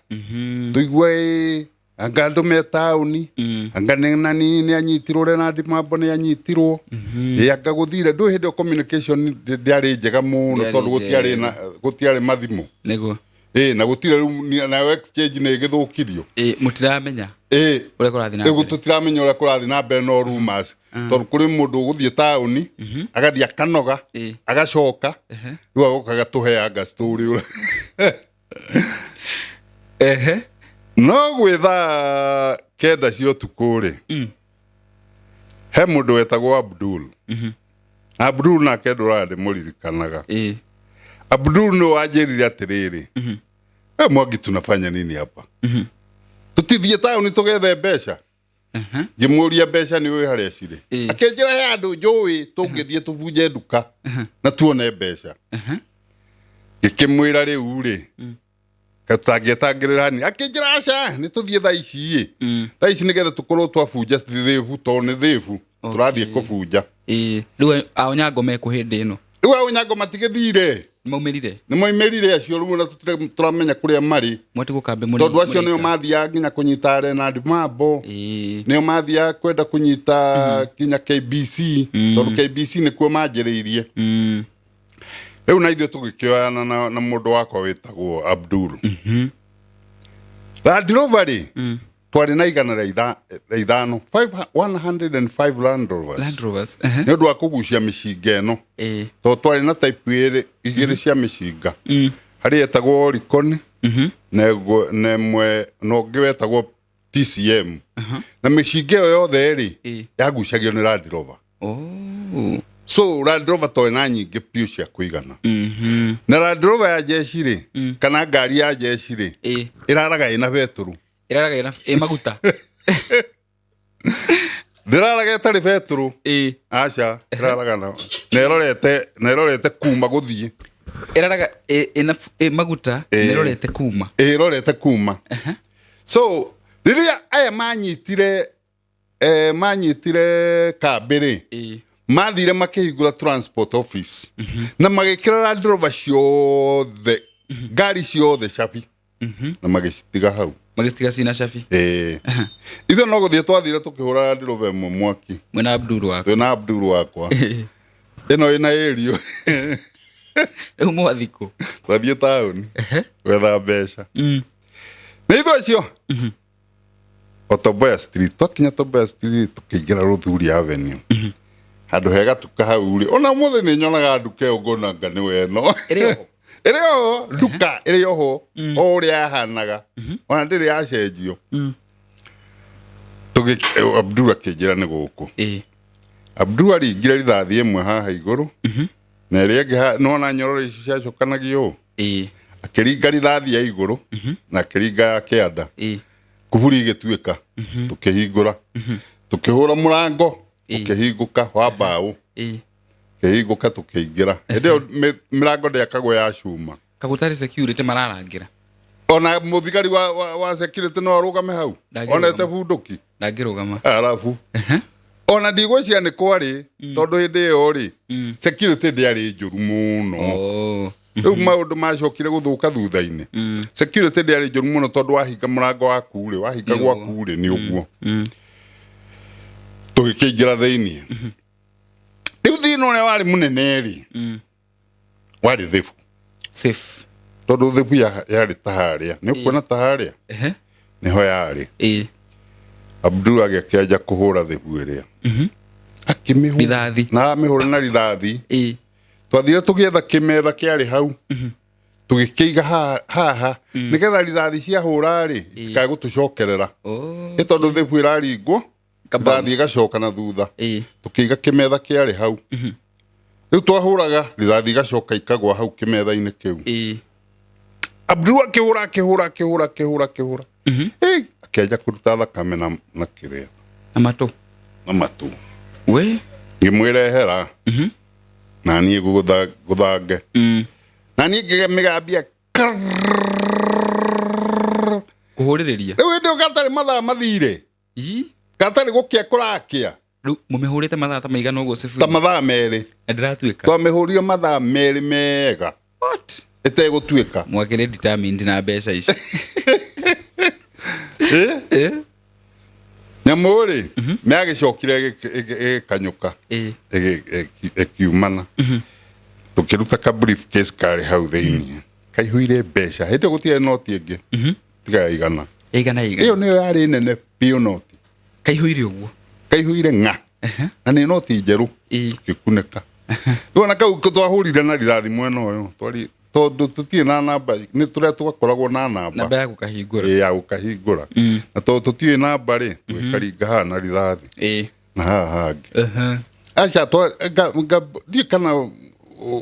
tũigue ĩ anga andũ me taũni, anga nĩ nani nĩ anyitirwo, Renard Mambo nĩ anyitirwo, ĩ anga gũthire ndũĩ. Hĩndĩ ĩyo communication ndĩarĩ njega mũno,
Ndĩarĩ
tondũ gũtiarĩ
njega.
na gũtiarĩ mathimũ. Ĩ, na gũtirĩ rĩu nayo exchange nĩ ĩgĩthũkirio.
Mũtiramenya
ĩ
ũrĩa kũrathiĩ na
Rĩu
mbere.
tũtiramenya ũrĩa kũrathiĩ na mbere, no rumors, tondũ kũrĩ mũndũ ũgũthiĩ taũni, agathiĩ akanoga, agacoka rĩu agoka agatũheanga story ũrĩa. No gwĩ thaa 9 cia ũtukũ rĩ, he mũndũ wetagwo Abdul. Abdul nake ndũraga ndĩmũririkanaga. Abdul nĩ wanjĩrire atĩrĩrĩ, "We Mwangi, tunafanya nini hapa? Tutithiĩ taũni tũgethe mbeca?" Ngĩmũria, "Mbeca nĩ ũĩ harĩa cirĩ?" Akĩnjĩra he andũ njũĩ tũngĩthiĩ tũbunje nduka na tuone mbeca. Ngĩkĩmwĩra rĩu rĩ, tũtangĩetangĩrĩra ni. Akĩnjĩra aca, nĩ tũthiĩ thaa ici ĩ, thaa ici nĩgetha tũkorwo twabunja thĩbu, tondũ nĩ thĩbu tũrathiĩ kũbunja.
Rĩu aonyango mekũ hĩndĩ ĩno?
Rĩu aũnyango matigĩthire.
Maumĩrire.
Nĩ moimĩrire acio rĩu, na tũtirĩ tũramenya kũrĩa marĩ.
Mwatigwo kambĩ mũrĩ.
Tondũ acio nĩo mathiaga nginya kũnyita Renard Mambo, nĩo mathiaga kwenda kũnyita nginya KBC, tondũ KBC nĩkuo manjĩrĩirie. Rĩu na ithuĩ tũgĩkĩoyana na mũndũ wakwa wĩtagwo Abdul. Land Rover rĩ, twarĩ na 105, 105 Land Rovers.
Land Rovers.
Nĩ ũndũ wa kũgucia mĩcinga ĩno, tondũ twarĩ na type 2 cia mĩcinga. Harĩ yetagwo Oricon na ĩmwe na ũngĩ wetagwo TCM, na mĩcinga ĩyo yothe rĩ, yagucagio nĩ Land Rover.
Oh.
So Land Rover twarĩ na nyingĩ biũ cia kũigana. Na Land Rover ya jeshi rĩ, kana ngari ya jeshi rĩ, ĩraraga ĩna betũrũ.
Ĩraraga ĩna ĩ maguta.
Ndĩraraga ĩtarĩ betũrũ. Aca, ĩraraga na ĩrorete kuma gũthiĩ.
Ĩraraga ĩna maguta nĩrorete kuma.
Ĩrorete kuma. So rĩrĩa aya manyitire manyitire kambĩ rĩ, mathire makĩhingũra transport office na magĩkĩra Land Rover ciothe, ngari ciothe cabi, na magĩcitiga hau.
Magĩcitiga cina cabi.
Ithuĩ no gũthiĩ twathire tũkĩhũra Land Rover ĩmwe mwaki.
Mwĩna Abdul waku.
Twĩna Abdul wakwa, ĩno ĩna ĩrio.
Rĩu mwathikũ?
Twathiĩ taũni gwetha mbeca nĩ ithuĩ acio o Tomboya Street. Twakinya Tomboya Street, tũkĩingĩra Rũthuri Avenue, handũ he gatuka hau rĩ, ona ũmũthĩ nĩ nyonaga nduka ĩyo ngona nga nĩwe ĩno.
Ĩrĩ oho?
Ĩrĩ oho, nduka ĩrĩ oho o ũrĩa yahanaga, ona ndĩrĩ yacenjio. Abdul akĩnjĩra nĩ gũkũ. Abdul aringire rithathi ĩmwe haha igũrũ na ĩrĩa ĩngĩ nĩwona nyororo ici ciacokanagio ũũ. Akĩringa rithathi ya igũrũ na akĩringa ya kĩanda. Kuburi igĩtuĩka, tũkĩhingũra, tũkĩhũra mũrango, ũkĩhingũka wa mbaũ. Kĩhingũka, tũkĩingĩra. Hĩndĩ ĩyo mĩrango ndĩakagwo ya cuma.
Kagũtarĩ security mararangĩra?
Ona mũthigari wa security no arũgame hau?
Ndangĩrũgama.
Onete bunduki?
Ndangĩrũgama.
Arabu ona ndigwĩciria nĩ kwarĩ, tondũ hĩndĩ ĩyo rĩ, security ndĩarĩ njũru mũno. Rĩu maũndũ macokire gũthũka thutha-inĩ. Security ndĩarĩ njũru mũno, tondũ wahinga mũrango waku rĩ, wahinga
Nĩ ũguo.
gwaku rĩ, nĩ ũguo. Tũgĩkĩingĩra thĩiniĩ. Rĩu thĩna ũrĩa warĩ mũnene rĩ, warĩ thĩbu.
Safe.
Tondũ thĩbu yarĩ ta harĩa, nĩ ũkuona ta harĩa nĩho yarĩ. Abdul agĩkĩanja kũhũra thĩbu ĩrĩa, akĩmĩhũra
Rithathi.
Na amĩhũra na rithathi. Twathire tũgĩetha kĩmetha kĩarĩ hau, tũgĩkĩiga haha nĩgetha rithathi ciahũra rĩ, itikae gũtũcokerera. Ĩ tondũ thĩbu ĩraringwo,
Ka
rithathi
bounce.
ĩgacoka na thutha. Tũkĩiga kĩmetha kĩarĩ hau. Rĩu twahũraga rithathi, igacoka ikagwa hau kĩmetha-inĩ kĩu. Abdul akĩhũra, akĩhũra, akĩhũra, akĩhũra, akĩhũra. Ĩ, akĩanja kũruta thakame na kĩrĩa.
Na matũ.
Na matũ.
We.
Ngĩmwĩrehera na niĩ ngũthange na niĩ ngĩmĩgambia.
Kũhũrĩrĩria.
Rĩu hĩndĩ ĩyo gatarĩ mathaa mathire. Gatarĩ gũkĩa kũrakĩa.
Rĩu mũmĩhũrĩte mathaa ta maigana ũguo
Ta
ciburi?
mathaa 2.
Na ndĩratuĩka?
Twamĩhũrire mathaa 2 mega.
What?
Ĩtegũtuĩka.
Mwakĩrĩ determined na mbeca ici.
Eh? Nyamũ rĩ, mĩagĩcokire ĩgĩkanyũka. Ĩkiumana. Tũkĩruta ka briefcase karĩ hau thĩiniĩ kaihũire mbeca. Hĩndĩ ĩyo gũtiarĩ noti ĩngĩ tiga ya 100.
100 100?
Ĩyo nĩyo yarĩ nene biũ noti.
Kaihũire ũguo?
Kaihũire ng'a na nĩ noti njerũ. Tũgĩkunĩka. Rĩu ona kau twahũrire na rithathi mwena ũyũ, twari tondũ tũtirĩ na namba, nĩ tũrĩa twakoragwo na namba.
Namba ya gũkahingũra.
Ĩ, ya gũkahingũra. Na tondũ tũtiũĩ namba rĩ, tũgĩkaringa haha na rithathi na haha hangĩ. Aca ndiĩ kana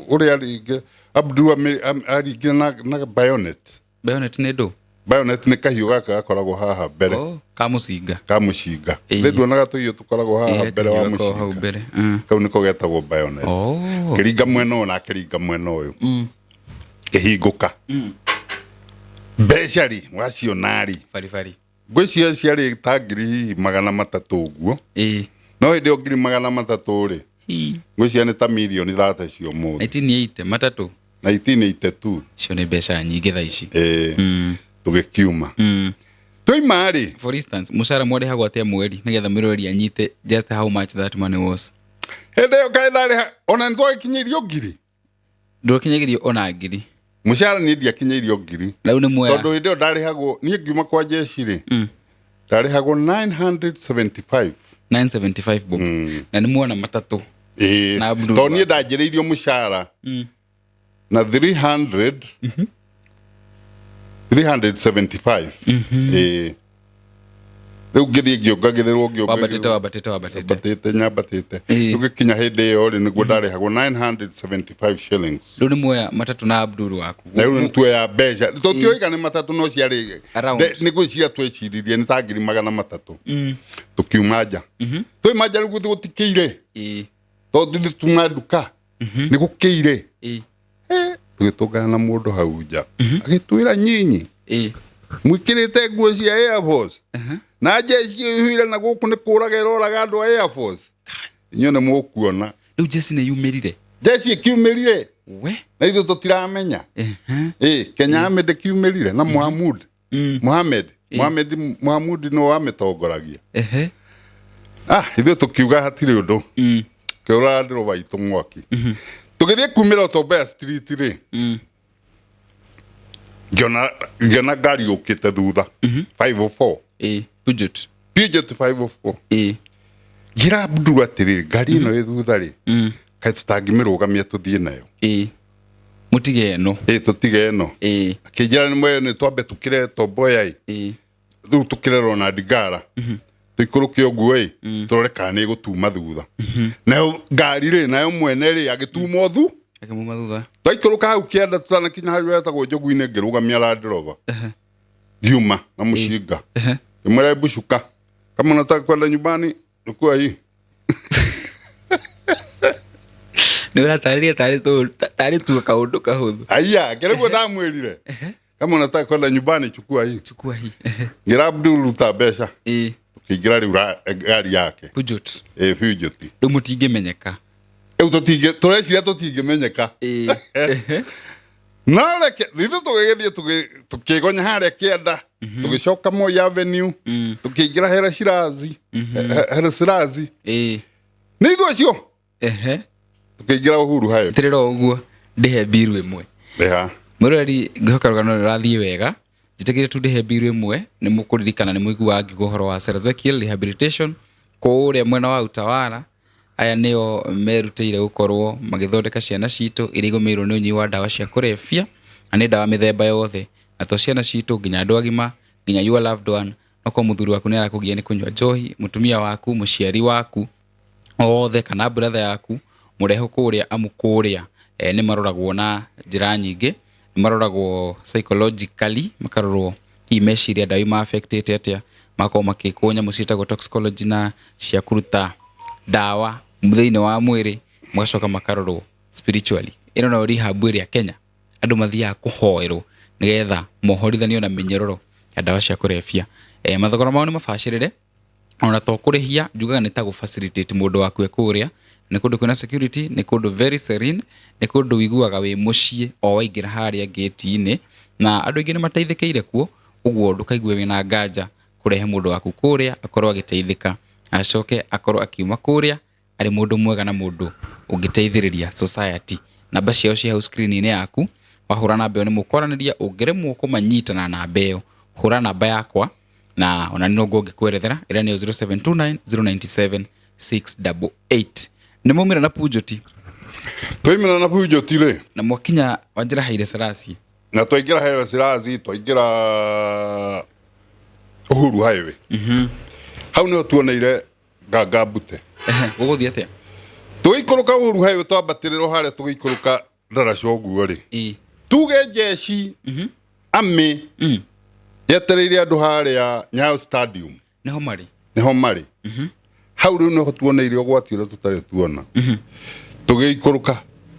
ũrĩa ringĩ Abdul aringire na bayonet.
Bayonet nĩ ndũ?
Bayonet nĩ kahiũ gaka gakoragwo haha mbere.
Oh, ka mũcinga.
Ka mũcinga. Nĩ nduonaga tũhiũ tũkoragwo haha mbere wa
kahiũ gakoragwo hau
mũcinga?
mbere.
Kau nĩko getagwo bayonet. Kĩringa mwena ũyũ na akĩringa mwena ũyũ, kĩhingũka. Mbeca rĩ, waciona rĩ,
Baribari.
Ngwĩciria ciarĩ ta ngiri hihi 300 ũguo. No hĩndĩ ĩyo 300,000 rĩ, ngwĩciria nĩ ta mirioni 30 cio ũmũthĩ.
1980 matatũ.
1982.
Icio nĩ mbeca nyingĩ thaa ici.
Ĩĩ, tũgĩkiuma. Twaima rĩ,
For instance, mũcara mwarĩhagwo atĩa mweri, nĩgetha mwĩroreri anyite just how much that money was?
Hĩndĩ ĩyo kaĩ ndarĩha, ona nĩ twagĩkinyĩirio 1,000?
Ndũkinyagĩrio ona 1,000?
Mũcara niĩ ndiakinyĩirio 1,000.
Rĩu nĩ muoya.
Tondũ hĩndĩ ĩyo ndarĩhagwo, niĩ ngiuma kwa jeshi rĩ, ndarĩhagwo 975.
975 bob, na nĩ muona matatũ.
Ĩĩ.
Na Abdul.
Tondũ niĩ ndanjĩrĩirio mũcara na 300 375. Ĩĩ, rĩu ngĩthiĩ ngĩongagĩrĩrwo.
Wambatĩte.
Ngĩongagĩrĩrwo.
Wambatĩte, wambatĩte.
Nyambatĩte, nyambatĩte. Rĩu gĩkinya hĩndĩ ĩyo rĩ, nĩguo ndarĩhagwo 975 shillings.
Rĩu nĩ muoya matatũ na Abdul waku.
Na rĩu nĩtuoya mbeca, tũtiroiga nĩ matatũ, no ciarĩ
Around.
Nĩ gwĩciria tweciririe nĩ ta 300,000. Tũkiuma nja. Twauma nja rĩu gũtikĩire, tondũ nĩ tuma nduka nĩ gũkĩire. Tũgĩtũngana na mũndũ hau nja, agĩtwĩra, "Nyinyi mwĩkĩrĩte nguo cia Air Force na jeshi ĩhuire na gũkũ nĩ kũraga ĩroraga andũ a Air Force, inyuĩ nĩ mũkuona."
Rĩu jeci nĩ yumĩrire?
Jeshi ĩkiumĩrire.
We.
Na ithuĩ tũtiramenya. Ĩ Kenya Army ndĩkiumĩrire na Muhammad Muhammad Muhammad Muhammad nĩ wamĩtongoragia. Ah, ithuĩ tũkiuga hatirĩ ũndũ. Kĩũra ndĩrũba itũ mwaki, tũgĩthiĩ kumĩra Otombea Street rĩ, ngĩona ngari yũkĩte thutha, 504.
Peugeot.
Peugeot 504. Ngĩra Abdul atĩrĩrĩ, "Ngari ĩno ĩ thutha rĩ, kaĩ tũtangĩmĩrũgamia tũthiĩ nayo?"
Mũtige ĩno.
Ĩ, tũtige ĩno. Akĩnjĩra, "Nĩ mwe nĩ twambe tũkĩre Tomboya ĩ, rĩu tũkĩre Ronald Ngara, tũikũrũke ũguo ĩ, tũrore kana nĩ ĩgũtuma thutha." Nayo ngari rĩ, nayo mwene rĩ, agĩtuma ũthu.
Akĩmuma thutha.
Twaikũrũka hau kĩanda, tũtanakinya harĩa etagwo Njogu-inĩ, ngĩrũgamia Land Rover, ngiuma na mũcinga, ngĩmwĩra, "Hebu shuka, kama unataka kwenda nyumbani chukua hii."
Nĩ ũratarĩria tarĩ tu kaũndũ kahũthũ.
Aya, kĩrĩguo ndamwĩrire, "Kama unataka kwenda nyumbani chukua hii."
Chukua hii.
Ngĩra Abdul, "Ruta mbeca." Tũkĩingĩra rĩu ngari yake.
Peugeot.
Ĩ, Peugeot.
Rĩu mũtingĩmenyeka.
Rĩu tũtingĩ, tũreciria tũtingĩmenyeka. No reke ithuĩ tũgĩgĩthiĩ, tũkĩgonya harĩa kĩanda, tũgĩcoka Moi Avenue, tũkĩingĩra Here Shirazi. Here Shirazi. Nĩ ithuĩ acio. Tũkĩingĩra Uhuru Highway.
Tirĩra ũguo ndĩhe mbiru ĩmwe.
Rĩha.
Mwĩroreri, ngĩhoka rũgano nĩ rũrathiĩ wega. Njĩtĩkĩrie tu ndĩhe mbiru ĩmwe. Nĩ mũkũririkana, nĩ mũiguaga ngiuga ũhoro wa Sarah Ezekiel Rehabilitation kũrĩa mwena wa Utawala. Aya nĩo merutĩire gũkorwo magĩthondeka ciana citũ iria igũmĩirwo nĩ ũnyui wa ndawa cia kũrebia, na nĩ ndawa mĩthemba yothe, na to ciana citũ, nginya andũ agima, nginya your loved one. Okorwo mũthuri waku nĩ arakũgia nĩ kũnyua njohi, mũtumia waku, mũciari waku othe, kana brother yaku, mũrehe kũrĩa, amu kũrĩa nĩ maroragwo na njĩra nyingĩ. Nĩ maroragwo psychologically, makarorwo hihi meciria ndawa ima affectĩte atĩa, magakorwo makĩkwo nyamũ ciĩtagwo toxicology na cia kũruta ndawa thĩinĩ wa mwĩrĩ, magacoka makarorwo spiritually. Ĩno nayo rehab ĩrĩa Kenya andũ mathiaga kũhoerwo nĩgetha mohorithanio na mĩnyororo ya ndawa cia kũrebia. Mathogora mao nĩ mabacĩrĩre, ona to kũrĩhia, njugaga nĩ ta gũ facilitate mũndũ waku e kũrĩa. Nĩ kũndũ kwĩna security, nĩ kũndũ very serene, nĩ kũndũ ũiguaga wĩ mũciĩ o waingĩra harĩa gate-inĩ, na andũ aingĩ nĩ mateithĩkĩire kuo. Ũguo ndũkaigue wĩna nganja kũrehe mũndũ waku kũrĩa akorwo agĩteithĩka, acoke akorwo akiuma kũrĩa arĩ mũndũ mwega na mũndũ ũngĩteithĩrĩria society. Namba ciao ciĩ hau screen-inĩ yaku. Wahũra namba ĩyo nĩ mũkwaranĩria. Ũngĩremwo kũmanyita na namba ĩyo, hũra namba yakwa na ona nĩ no ngĩkwerethera, ĩrĩa nĩyo 0729 097 688. Nĩ maumĩra na Peugeot.
Twaimĩra na Peugeot rĩ,
na mwakinya Wanjĩra Haile Selassie.
Na twaingĩra Haile Selassie, twaingĩra Uhuru Highway, hau nĩho tuoneire nganga mbute.
Gũgũthiĩ atĩa?
Tũgĩikũrũka Uhuru Highway, twambatĩrĩrwo harĩa, tũgĩikũrũka ndaraca ũguo rĩ, tuge jeshi army yetereire andũ harĩa Nyayo Stadium.
Nĩho marĩ.
Nĩho marĩ hau. Rĩu nĩho tuoneire ũgwati ũrĩa tũtarĩ tuona. Tũgĩikũrũka,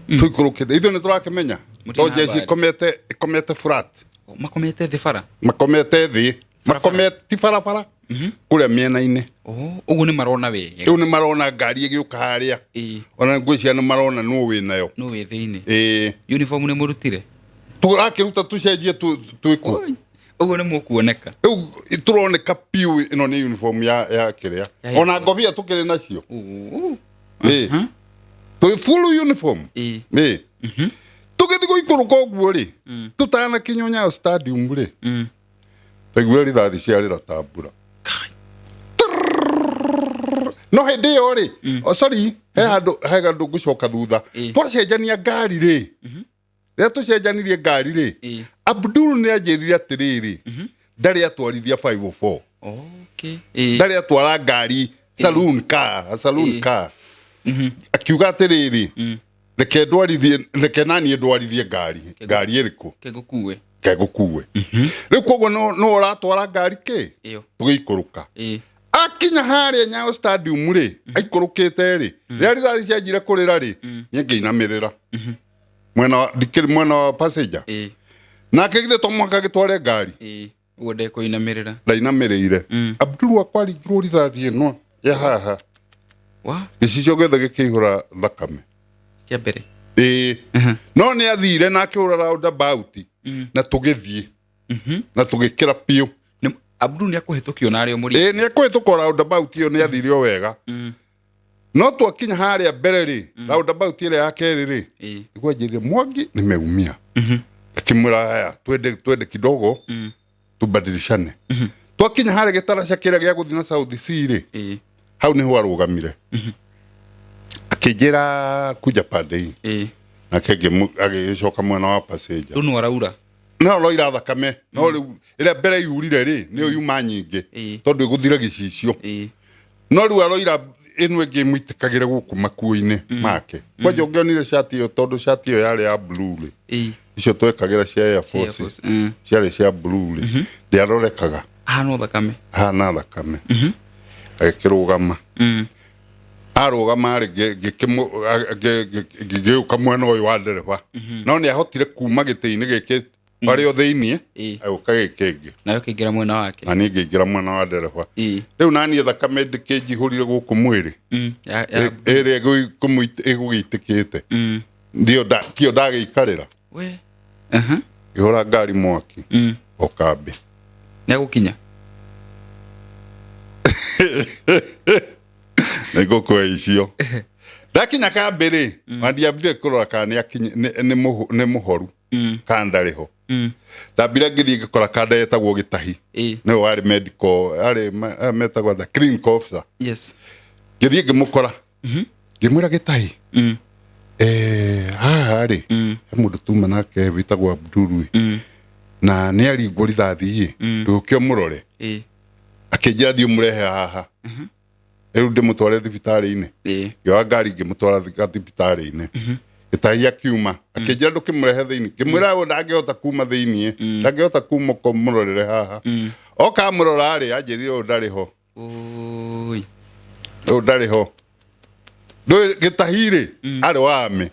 tũikũrũkĩte, ithuĩ nĩ tũrakĩmenya
Mũtirĩ
to
na
jeshi
habari.
ĩkomete flat.
Makomete thĩ bara?
Makomete thĩ, makomete ti barabara, kũrĩa mĩena-inĩ.
Oh, ũguo nĩ marona wega.
Rĩu nĩ marona ngari ĩgĩũka harĩa. Ona ngwĩciria nĩ marona nũ wĩ nayo.
Nũ wĩ thĩinĩ.
Ĩĩ.
Uniform nĩ mũrutire?
Tũrakĩruta tũcenjie twĩkuo.
Ũguo nĩ mũkuoneka.
Rĩu tũroneka piũ ĩno nĩ uniform ya kĩrĩa.
Ya
Ona
Air Force.
ngobia tũkĩrĩ nacio.
Uu.
Ĩĩ, twĩ full uniform. Ĩĩ, tũgĩthiĩ gũikũrũka ũguo rĩ, tũtanakinya Nyayo Stadium rĩ, twaiguire rithathi ciarĩra ta mbura. No hĩndĩ ĩyo rĩ, oh, sorry, he handũ ngũcoka thutha. Twacenjania ngari rĩ, rĩrĩa tũcenjanirie ngari rĩ, Abdul nĩ anjĩrire atĩrĩrĩ, ndarĩ atwarithia 504. Ndarĩ atwara ngari saloon car, saloon car. Akiuga atĩrĩrĩ, "Reke ndwarithie, reke naniĩ ndwarithie ngari." Ngari ĩrĩkũ?
Kengũkue.
Kegũkue rĩu. Koguo no ũratwara ngari kĩ?
Ĩyo.
Tũgĩikũrũka, akinya harĩa Nyayo Stadium rĩ, aikũrũkĩte rĩ, rĩrĩa rithathi cianjire kũrĩra rĩ, niĩ ngĩinamĩrĩra. Mwena ndikĩrĩ mwena wa passenger. Nake githĩ to mũhaka agĩtware ngari?
Ĩĩ, ũguo ndekũinamĩrĩra.
Ndainamĩrĩire. Abdul wakwa aringirwo rithathi ĩno ya haha.
Wa?
Gĩcicio gĩothe gĩkĩihũra thakame.
Kĩa mbere.
Ĩĩ, no nĩ athire na akĩhũra roundabout na tũgĩthiĩ na tũgĩkĩra biũ.
Abdul nĩ akũhĩtũkio na arĩ o mũrigo.
Ĩĩ, nĩ ekũhĩtũka roundabout ĩyo, nĩ athire o wega, no twakinya harĩa mbere rĩ, roundabout ĩrĩa ya kerĩ rĩ, nĩguo anjĩrire, "Mwangi, nimeumia." Akĩmwĩra, "Haya, twende, twende kidogo tubadilishane." Twakinya harĩa gĩtaraca kĩrĩa gĩa gũthiĩ na South C rĩ, hau nĩho arũgamire, akĩnjĩra, "Kuja pande hii." Nake agĩgĩcoka mwena wa passenger.
Rĩu nĩ araura.
No roira thakame, no rĩu ĩrĩa mbere yurire rĩ, nĩyo yuma nyingĩ, tondũ ĩgũthire gĩcicio. No rĩu aroira ĩno ĩngĩ ĩmũitĩkagĩre gũkũ makuo-inĩ make. Kwanja ũngĩonire cati ĩyo, tondũ cati ĩyo yarĩ ya blue rĩ, icio twekagĩra cia Air Force,
Force.
Ciarĩ cia blue rĩ, ndĩarorekaga.
Ahana thakame.
Hana thakame. Agĩkĩrũgama. Arũgama rĩ, ngĩgĩũka mwena ũyũ wa ndereba, no nĩ ahotire kuma gĩtĩ-inĩ gĩkĩ arĩ o thĩiniĩ, agĩũka gĩkĩ ĩngĩ.
Nayo kĩingĩra mwena wake.
Na niĩ ngĩingĩra mwena wa ndereba. Rĩu naniĩ thakame ndĩkĩnjihũrire gũkũ mwĩrĩ. Ĩrĩa ĩgũgĩitĩkĩte ndio tio ndagĩikarĩra.
We.
Ngĩhũra ngari mwaki o kambĩ.
Nĩ agũkinya.
Nĩngũkũhe icio ndakinya kambĩ rĩ, na ndiambire kũrora kana nĩ mũhoru kana ndarĩ ho. Ndambire ngĩthiĩ ngĩkora kanda yetagwo Gĩtahi, nĩwe warĩ medical, arĩ metagwo the clinical officer. Ngĩthiĩ ngĩmũkora, ngĩmwĩra, "Gĩtahi, haha rĩ, he mũndũ tuma nake wĩtagwo Abdul ĩ, na nĩ aringwo rithathi ĩ, ndũke ũmũrore." Akĩnjĩra, "Thiĩ ũmũrehe haha rĩu ndĩmũtware thibitarĩ-inĩ." Ngĩoya ngari ngĩmũtwara thibitarĩ-inĩ. Gĩtahi akiuma akĩnjĩra, "Ndũkĩmũrehe thĩinĩ." Ngĩmwĩra, "Ũyũ ndangĩhota kuma thĩiniĩ, ndangĩhota kuma, ũka ũmũrorere haha." Oka amũrora rĩ, anjĩrire, "Ũyũ ndarĩ ho."
Oi.
"Ũyũ ndarĩ ho." Ndũĩ Gĩtahi rĩ, arĩ wa army,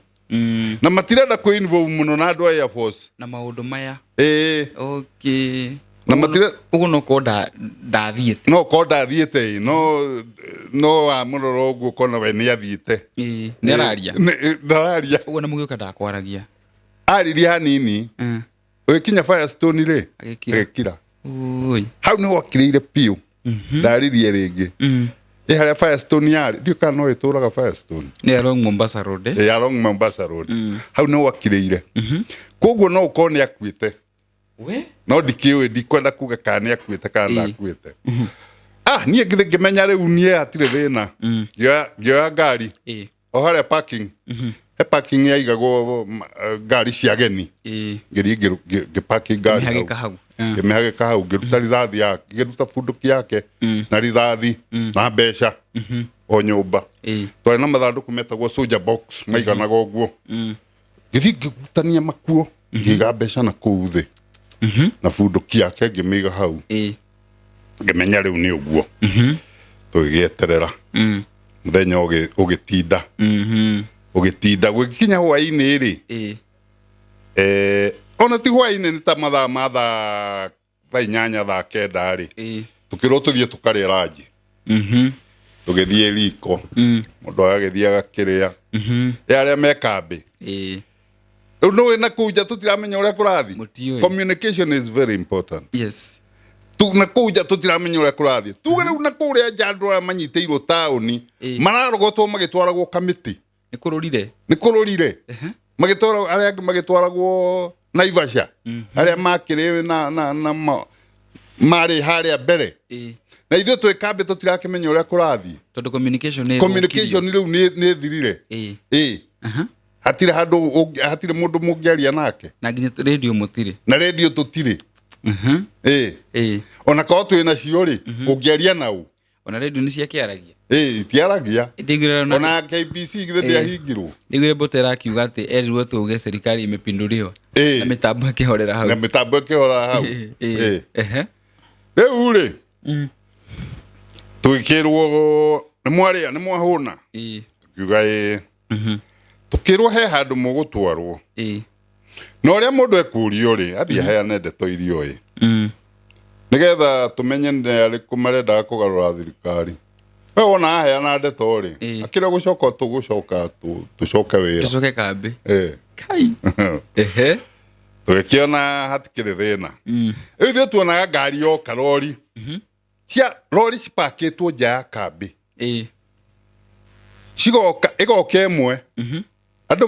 na matirenda kwĩ involve mũno na andũ a Air Force
na maũndũ maya.
Ĩĩ. Na
Ũguo no korwo ndathiĩte.
No korwo ndathiĩte ĩ, no wamũrora ũguo ũkona we nĩ athiĩte.
Ĩĩ, nĩ araria.
Ndararia.
Ũguo na mũgĩũka ndakwaragia.
Aririe hanini. Ũgĩkinya Firestone rĩ,
Agĩkira.
agĩkira.
Oi.
Hau nĩho akirĩire biũ, ndaririe rĩngĩ. Ĩ harĩa Firestone yarĩ, ndiũ kana no ĩtũraga Firestone.
Nĩ along Mombasa Road, eh?
Ĩ, along Mombasa Road. Hau nĩho akirĩire, koguo no ũkorwo nĩ akuĩte.
We.
No ndikĩũĩ, ndikwenda kuga kana nĩ akuĩte kana ndakuĩte. Ah, niĩ ngĩthĩ ngĩmenya rĩu niĩ hatirĩ thĩna. Ngĩoya ngari o harĩa parking, he parking yaigagwo ngari cia ageni. Ngĩthiĩ ngĩpaki ngari hau.
Mĩhagĩka hau.
Ngĩmĩhagĩka hau, ngĩruta rithathi yake, ngĩruta bunduki yake na rithathi na mbeca o nyũmba. Twarĩ na mathandũkũ metagwo soldier box maiganaga ũguo. Ngĩthiĩ ngĩgutania makuo, ngĩiga mbeca na kũu thĩ na bunduki yake ngĩmĩiga hau. Ngĩmenya rĩu nĩ ũguo. Tũgĩgĩeterera mũthenya ũgĩtinda, ũgĩtinda, gũgĩkinya hwaĩ-inĩ rĩ, ona ti hwaĩ-inĩ, nĩ ta mathaa ma thaa 8, thaa 9 rĩ, tũkĩrwo tũthiĩ tũkarĩe ranji. Tũgĩthiĩ riko, mũndũ agagĩthiĩ agakĩrĩa, ĩ arĩa me kambĩ. Rĩu nĩũĩ na kũu nja tũtiramenya ũrĩa kũrathiĩ.
Mũtiũĩ.
Communication is very important. Tu na kũu nja tũtiramenya ũrĩa kũrathiĩ. Tuge rĩu na kũrĩa nja andũ arĩa manyitĩirwo taũni mararogotwo magĩtwaragwo kamĩtĩ.
Nĩ kũrũrire.
Nĩ kũrũrire. Magĩtwarwo, arĩa angĩ magĩtwaragwo Naivasha, arĩa makĩrĩ na marĩ harĩa mbere, na ithuĩ twĩ kambĩ tũtirakĩmenya ũrĩa kũrathiĩ.
Tondũ communication nĩ
Communication rĩu nĩ thirire. Ĩĩ, hatirĩ handũ hatirĩ mũndũ mũngĩaria nake.
Na nginya radio mũtirĩ.
Na radio tũtirĩ. Ĩĩ. Ona korwo twĩ nacio rĩ, ũngĩaria nau?
Ona radio nĩ ciakĩaragia?
Ĩĩ, itiaragia.
Ndiguire ona
Ona KBC githĩ ndĩahingirwo?
Ndiguire Mbote ĩrakiuga atĩ erirwo tuge serikali imepinduliwa. Na mĩtambo ĩkĩhorera hau.
Na mĩtambo ĩkĩhora hau. Ĩĩ. Rĩu rĩ, tũgĩkĩrwo, "Nĩ mwarĩa, nĩ mwahũna?" Tukiuga, "Ĩĩ." Tũkĩrwo he handũ mũgũtwarwo. Na ũrĩa mũndũ ekũrio rĩ, athiĩ aheane ndeto iria oĩ, nĩgetha tũmenye nĩ arĩkũ marendaga kũgarũra thirikari. We wona aheana ndeto rĩ, akĩrĩa gũcoka tũgũcoka tũcoke wĩra.
Tũcoke kambĩ.
Ĩ.
Kai. Ehe.
Tũgĩkĩona hatikĩrĩ thĩna. Rĩu ithuĩ tuonaga ngari yoka, rori cia rori cipakĩtwo nja ya kambĩ, cigoka, ĩgoka ĩmwe, andũ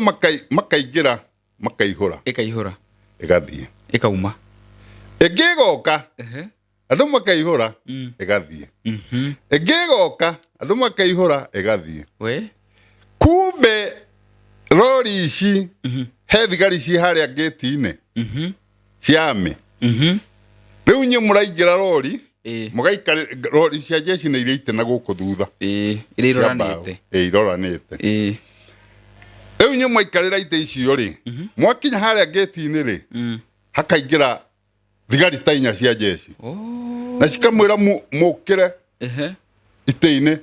makaingĩra, makaihũra.
Ĩkaihũra.
Ĩgathiĩ.
Ĩkauma.
Ĩngĩ ĩgoka, andũ makaihũra, ĩgathiĩ. Ĩngĩ ĩgoka, andũ makaihũra, ĩgathiĩ.
We.
Kumbe rori ici he thigari ci harĩa ngĩti-inĩ cia army. Rĩu inyuĩ mũraingĩra rori, mũgaikara rori cia jeshi nĩ iria ite na gũkũ thutha.
Iria
Cia mbaũ.
iroranĩte.
Ĩ, iroranĩte. Rĩu inyuĩ mwaikarĩra itĩ icio rĩ, mwakinya harĩa ngĩti-inĩ rĩ, hakaingĩra thigari ta inya cia jeshi na cikamwĩra mũkĩre itĩ-inĩ,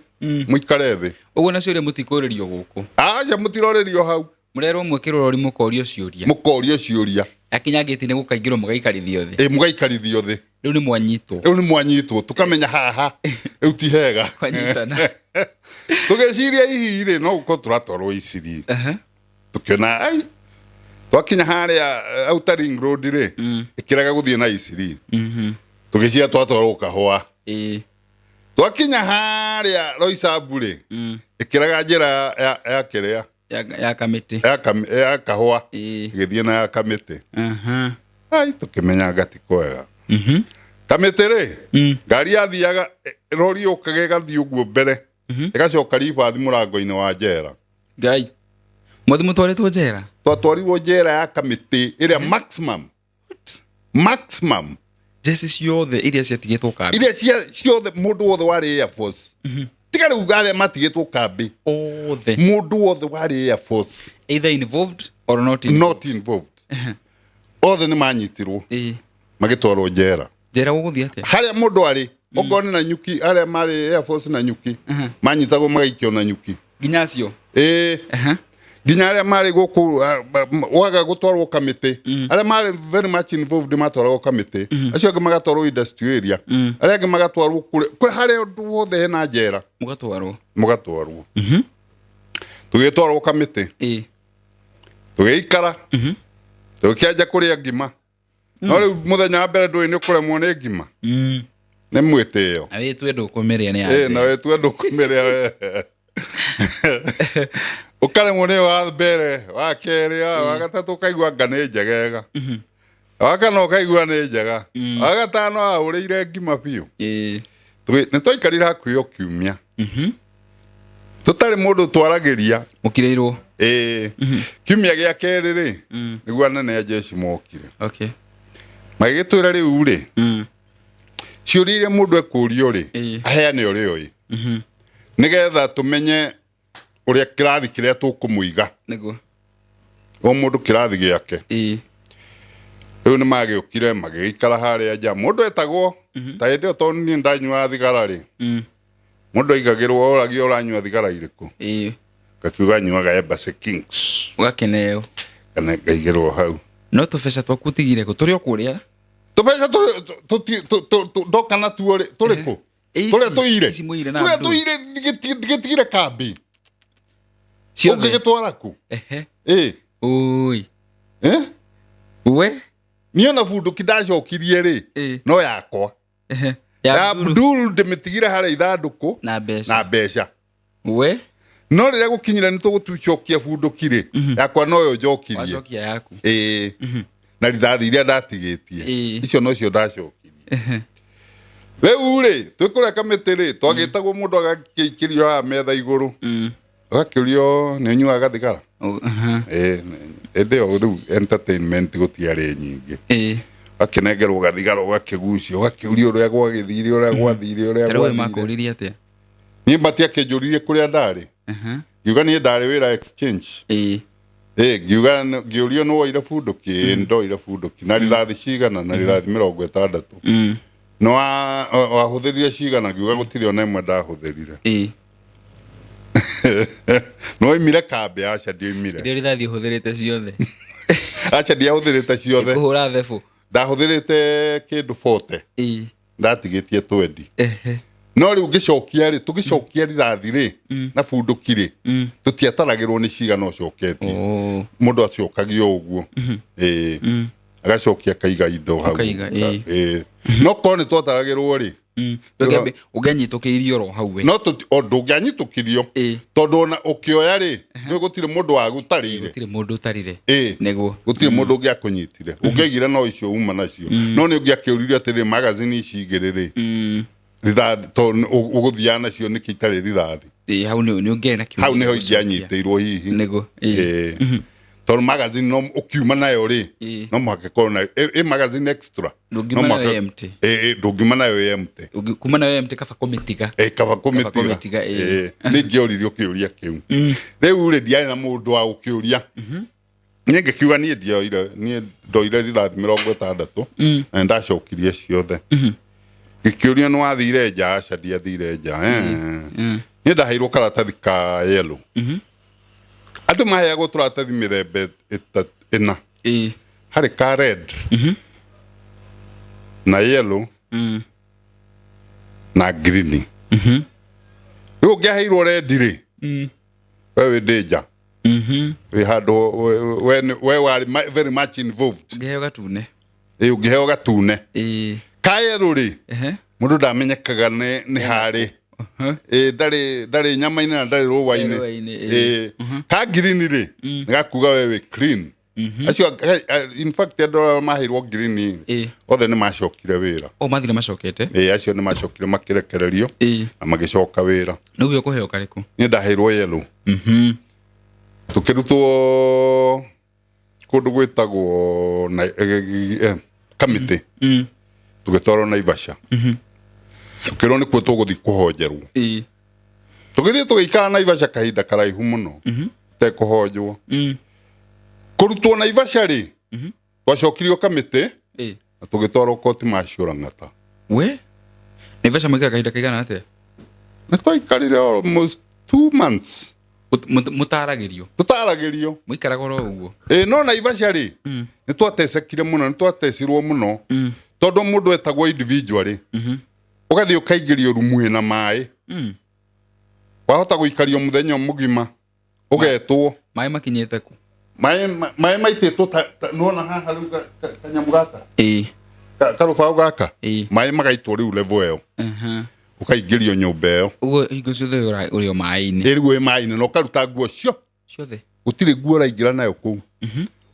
mũikare thĩ.
Ũguo nacio rĩ, mũtikũrĩrio gũkũ?
Aca, mũtirorĩrio hau.
Mũrerwo mwĩkĩrwo rori, mũkorio ciũria.
Mũkorio ciũria.
Akinya ngĩti-inĩ gũkaingĩrwo, mũgaikarithio thĩ.
Ĩ, mũgaikarithio thĩ.
Rĩu nĩ mwanyitwo.
Rĩu nĩ mwanyitwo, tũkamenya haha rĩu ti hega.
Kwanyitana.
Tũgĩciria hihi rĩ, no gũkorwo tũratwarwo Iciri. Tũkĩona ai twakinya harĩa Outer Ring Road rĩ, ĩkĩrega gũthiĩ na Iciri. Tũgĩciria twatwarwo Kahũa. Twakinya harĩa Roysambu rĩ, ĩkĩrega njĩra ya kĩrĩa
ya Kamĩtĩ.
Ya Kahũa, ĩgĩthiĩ na ya Kamĩtĩ. Ai, tũkĩmenya ngati kwega. Kamĩtĩ rĩ, ngari yathiaga, rori yũkaga ĩgathiĩ ũguo mbere, ĩgacoka ribathi mũrango-inĩ wa njera.
Ngai, mwathi mũtwarĩtwo njera.
Twatwarirwo njera ya Kamĩtĩ ĩrĩa maximum, maximum.
Jeci ciothe iria ciatigĩtwo kambĩ.
Iria ciothe, mũndũ wothe warĩ Air Force, tiga rĩu arĩa matigĩtwo kambĩ.
Othe.
Mũndũ wothe warĩ Air Force,
either involved or not involved.
Not involved, othe nĩ manyitirwo, magĩtwarwo njera.
Njera gũgũthiĩ atĩa?
Harĩa mũndũ arĩ, okorwo nĩ na nyuki, arĩa marĩ Air Force na nyuki manyitagwo magaikio na nyuki.
Nginya acio?
Ĩĩ, nginya arĩa marĩ gũkũ, waga gũtwarwo Kamĩtĩ, arĩa marĩ very much involved matwaragwo Kamĩtĩ, acio angĩ magatwarwo industrial area, arĩa angĩ magatwarwo kũrĩa kũrĩ harĩa ũndũ wothe hena njera.
Mũgatwarwo.
Mũgatwarwo. Tũgĩtwarwo Kamĩtĩ, tũgĩikara, tũgĩkĩanjia kũrĩa ngima. No rĩu mũthenya wa mbere ndũĩ nĩ ũkũremwo nĩ ngima nĩ mwĩtĩo.
Na wĩ twendwo kũmĩrĩa nĩ ya
Ĩ, na
njera.
we twendwo kũmĩrĩa, we ũkaremwo nĩ wa mbere, wa kerĩ, wa gatatũ ũkaigua nga nĩ njegega, wa kana ũkaigua nĩ njega, wa gatano ahũrĩire ngima biũ. Nĩ twaikarire hakuhĩ o kiumia tũtarĩ mũndũ twaragĩria.
Mũkirĩirwo.
Ĩĩ, kiumia gĩa kerĩ rĩ, nĩguo anene a jeshi mokire, magĩgĩtwĩra rĩu rĩ, ciũria iria mũndũ ekũrio rĩ, aheane ũrĩa oĩ, nĩgetha tũmenye ũrĩa kĩrathi kĩrĩa tũkũmũiga. O mũndũ kĩrathi gĩake. Rĩu nĩ magĩũkire magĩgĩikara harĩa nja. Mũndũ etagwo ta hĩndĩ ĩyo, tondũ niĩ ndanyuaga thigara rĩ, mũndũ aigagĩrwo, oragio ũranyua thigara irĩkũ, ngakiuga nyuaga Embassy Kings.
Ũgakĩneo.
Kana ngaigĩrwo hau.
No tũbeca twaku ũtigire kũ tũrĩ o kũrĩa?
Tũbeca ndoka natuo rĩ, tũrĩ kũ? Tũrĩa tũire.
Ici mũire na
Tũrĩa
Abdul.
tũire ngĩtigire kambĩ.
Ciothe.
Ũngĩgĩtwara kũ? Ĩ.
Ũi.
Eh?
We.
Niĩ ona bunduki ndacokirie rĩ, no yakwa.
Ya
Ya
Abdul.
Abdul ndĩmĩtigire harĩa ithandũkũ
na mbeca.
Na mbeca.
We.
No rĩrĩa gũkinyire nĩ tũgũtucokia bunduki rĩ, yakwa noyo njokirie.
Wacokia yaku.
Ĩĩ, na rithathi iria ndatigĩtie, icio nocio ndacokirie. Rĩu rĩ, twĩ kũrĩa Kamĩtĩ rĩ, twagĩtagwo, mũndũ agakĩikĩrio haha metha igũrũ, ũgakĩũrio nĩ ũnyuaga thigara. Ĩĩ, hĩndĩ ĩyo rĩu entertainment gũtiarĩ nyingĩ. Ũgakĩnengerwo gathigara, ũgakĩgucia, ũgakĩũrio ũrĩa gwagĩthire, ũrĩa gwathire, ũrĩa
Ta rĩu we
gwathire.
Makũririe atĩa?
Niĩ matiakĩnjũririe kũrĩa ndarĩ. Ngiuga niĩ ndarĩ wĩra exchange. Ĩ, ngiuga, ngĩũrio nĩ woire bunduki? Ĩ, ndoire bunduki. Na rithathi cigana? Na rithathi 60. Nĩ wahũthĩrire cigana? Ngiuga gũtirĩ ona ĩmwe ndahũthĩrire. No oimire kambĩ? Aca, ndioimire.
Iria rithathi ũhũthĩrĩte ciothe?
Aca, ndiahũthĩrĩte ciothe.
Kũhũra thebũ.
Ndahũthĩrĩte kĩndũ 40. Ndatigĩtie 20. No rĩu ngĩcokia rĩ, tũgĩcokia rithathi rĩ na bunduki rĩ, tũtiataragĩrwo nĩ cigana ũcoketie. Mũndũ acokagia o ũguo, ĩĩ, agacokia akaiga indo hau.
Ũkaiga, ĩĩ.
Ĩĩ. No korwo nĩ twataragĩrwo rĩ,
Ũngĩanyitũkĩirio oro hau we.
No o ndũngĩanyitũkirio. Tondũ ona ũkĩoya rĩ, nĩ gũtirĩ mũndũ wagũtarĩire.
Gũtirĩ mũndũ ũtarire.
Nĩguo gũtirĩ mũndũ ũngĩakũnyitire. Ũngĩaigire no icio uma nacio, no nĩ ũngĩakĩũririe atĩrĩ, magazine ici igĩrĩ rĩ, rithathi to ũgũthiaga nacio nĩkĩ itarĩ rithathi?
Ĩĩ, hau nĩ ũngĩarĩ na kĩũria
Hau nĩho
gĩa gũcokia.
ingĩanyitĩirwo hihi.
Nĩguo, ĩĩ.
Ĩĩ. Tondũ magazine no ũkiuma nayo rĩ, no mũhaka ĩkorwo na ĩ magazine extra.
Ndũngiuma
No
nayo
mũhaka-
empty.
Ĩĩ, ndũngiuma nayo ĩ empty.
Kuma nayo empty, kaba kũmĩtiga.
Ĩ, kaba kũmĩtiga.
Kũmĩtiga, ĩĩ.
Ĩĩ. Nĩ ingĩoririo kĩũria kĩu. Rĩu rĩ, ndiarĩ na mũndũ wa gũkĩũria. Niĩ ngĩkiuga niĩ ndioire, niĩ ndoire rithathi 60 na nĩndacokirie ciothe. Ngĩkĩũrio, nĩ wathire nja? Aca, ndiathire nja. Niĩ ndaheirwo karatathi ka yellow. Andũ maheagwo tũratathi mĩthemba ĩna. Harĩ ka red na yellow na green. Rĩu ũngĩaheirwo red rĩ, we wĩ danger, wĩ handũ we warĩ very much involved.
Ũngĩheo gatune?
Ĩ, ũngĩheo gatune. Ka yellow rĩ, mũndũ ndamenyekaga nĩ harĩ. Ĩ, ndarĩ nyama-inĩ na ndarĩ rũa-inĩ.
Rũa-inĩ, ĩ.
Ĩ. Ka green rĩ, nĩ gakuga we wĩ clean. Acio in fact andũ arĩa maheirwo green othe nĩ macokire wĩra.
O mathire macokete?
Ĩ, acio nĩ macokire makĩrekererio na magĩcoka wĩra.
Nĩguo ũkũheo karĩkũ?
Niĩ ndaheirwo yellow. Tũkĩrutwo kũndũ gwĩtagwo na Kamĩtĩ, tũgĩtwarwo Naivasha, tũkĩrwo nĩkuo tũgũthiĩ kũhonjerwo. Tũgĩthiĩ tũgĩikara Naivasha kahinda karaihu mũno tekũhonjwo. Kũrutwo Naivasha rĩ, twacokirio Kamĩtĩ na tũgĩtwarwo koti maciũrang'ata.
We Naivasha mũikara kahinda kaigana atĩa?
Nĩ twaikarire almost 2 months.
Mũtaragĩrio?
Tũtaragĩrio.
Mũikaraga oro ũguo?
Ĩ, no Naivasha rĩ, nĩ twatecekire mũno, nĩ twatecirwo mũno, tondũ mũndũ etagwo individually, ũgathiĩ ũkaingĩrio rumu ĩna maĩ. Wahota gũikario mũthenya mũgima ũgetwo.
Maĩ makinyĩte kũ?
Maĩ maitĩtwo nĩwona haha rĩu kanyamũ gaka, karũbaũ gaka, maĩ magaitwo rĩu level ĩyo. Ũkaingĩrio nyũmba ĩyo.
Ũguo hingo ciothe ũrĩ o maĩ-inĩ?
Ĩ, rĩu wĩ maĩ-inĩ na ũkaruta nguo cio.
Ciothe?
Gũtirĩ nguo ũraingĩra nayo kũu.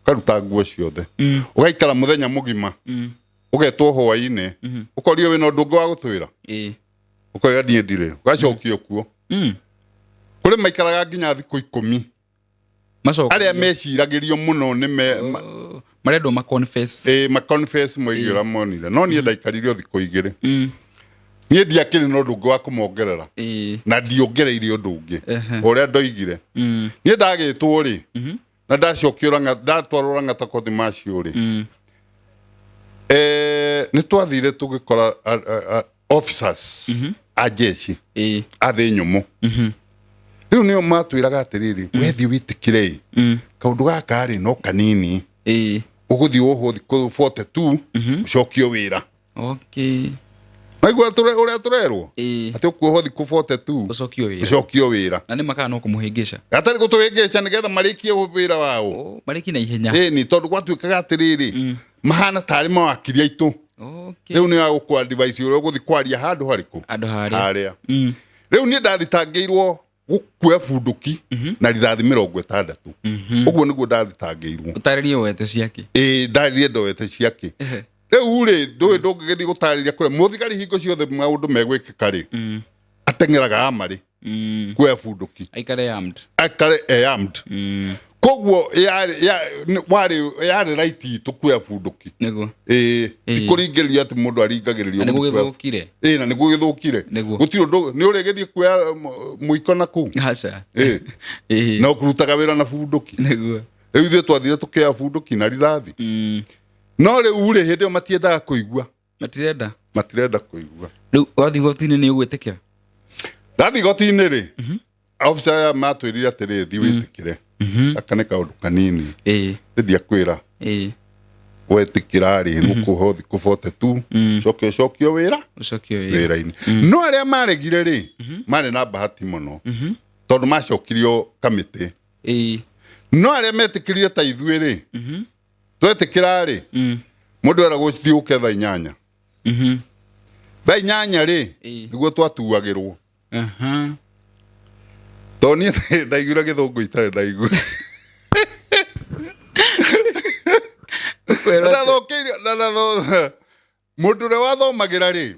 Ũkaruta nguo ciothe, ũgaikara mũthenya mũgima, ũgetwo hwaĩ-inĩ, ũkorio wĩna ũndũ ũngĩ wa gũtwĩra. Ũkoiga niĩ ndirĩ, ũgacokio kuo. Kũrĩ maikaraga nginya thikũ 10.
Macoka.
Arĩa meciragĩrio mũno nĩ me
Oh, marendwo ma confess.
Ĩ, ma confess moige ũrĩa monire, no niĩ ndaikarire o thikũ 2. Niĩ ndiakĩrĩ na ũndũ ũngĩ wa kũmongerera. Na ndiongereire ũndũ ũngĩ ũrĩa ndoigire. Niĩ ndagĩtwo rĩ, na ndacokio ndatwarwo Lang'ata koti macio rĩ, nĩ twathire tũgĩkora officers a jeshi a thĩ nyũmũ. Rĩu nĩo matwĩraga atĩrĩrĩ, wethiĩ wĩtĩkĩre ĩ kaũndũ gaka rĩ, no kanini, ũgũthiĩ wohwo thikũ 42, ũcokio wĩra. Naigua ũrĩa tũrerwo atĩ ũkuohwo thikũ 42,
ũcokio wĩra.
Ũcokio wĩra.
Na nĩ makaa no kũmũhĩngĩca.
Gatarĩ gũtũhĩngĩca, nĩgetha marĩkie wĩra wao.
Oh, marĩkie na ihenya.
Ĩni, tondũ gwatuĩkaga atĩrĩrĩ, mahana tarĩ mawakiri aitũ. Rĩu nĩ agũkũa device ũrĩa ũgũthiĩ kwaria handũ harĩkũ.
Andũ harĩa.
Harĩa. Rĩu niĩ ndathitangĩirwo gũkua bunduki na rithathi 60. Ũguo nĩguo ndathitangĩirwo.
Ũtarĩrie wete ciake.
Ĩĩ, ndarĩrie ndoete ciake. Rĩu rĩ, ndũĩ ndũngĩgĩthiĩ gũtarĩria kũrĩa mũthigari hingo ciothe maũndũ megwĩkĩka rĩ, ateng'eraga amarĩ kuoya bunduki.
Aikare armed.
Akare e armed. Koguo warĩ right itũ kuoya bunduki. Ĩĩ, ti kũringĩrĩrio atĩ mũndũ aringagĩrĩrio
Na nĩguo
gũthiĩ kuoya.
gĩthũkire.
Ĩĩ, na nĩguo gĩthũkire. Gũtirĩ ũndũ nĩ ũrĩgĩthiĩ kuoya mũiko na kũu.
Aca.
Ĩĩ. Na ũkũrutaga wĩra na bunduki. Rĩu ithuĩ twathire tũkĩoya bunduki na rithathi. No rĩu rĩ, hĩndĩ ĩyo matiendaga kũigua.
Matirenda.
Matirenda kũigua.
Rĩu wathiĩ igoti-inĩ nĩ ũgwĩtĩkĩra?
Ndathiĩ igoti-inĩ rĩ, Officer aya matwĩrire atĩrĩrĩ, thiĩ wĩtĩkĩre, gaka nĩ kaũndũ kanini. Ndiakwĩra. Wetĩkĩra rĩ, nĩkũho thikũ 42, coke ũcokio wĩra.
Ũcokio wĩra.
Wĩra-inĩ. No arĩa maregire rĩ, marĩ na bahati mũno tondũ macokirio kamĩtĩ. No arĩa metĩkĩrire ta ithuĩ rĩ, twetĩkĩra rĩ, mũndũ eragwo thiĩ ũke thaa 8. Thaa 8 rĩ, nĩguo twatuagĩrwo. Tondũ niĩ ndaiguire gĩthũngũ itarĩ ndaigua.
Kwĩrwo atĩ-
Ndathũkĩirio mũndũ ũrĩa wathomagĩra rĩ,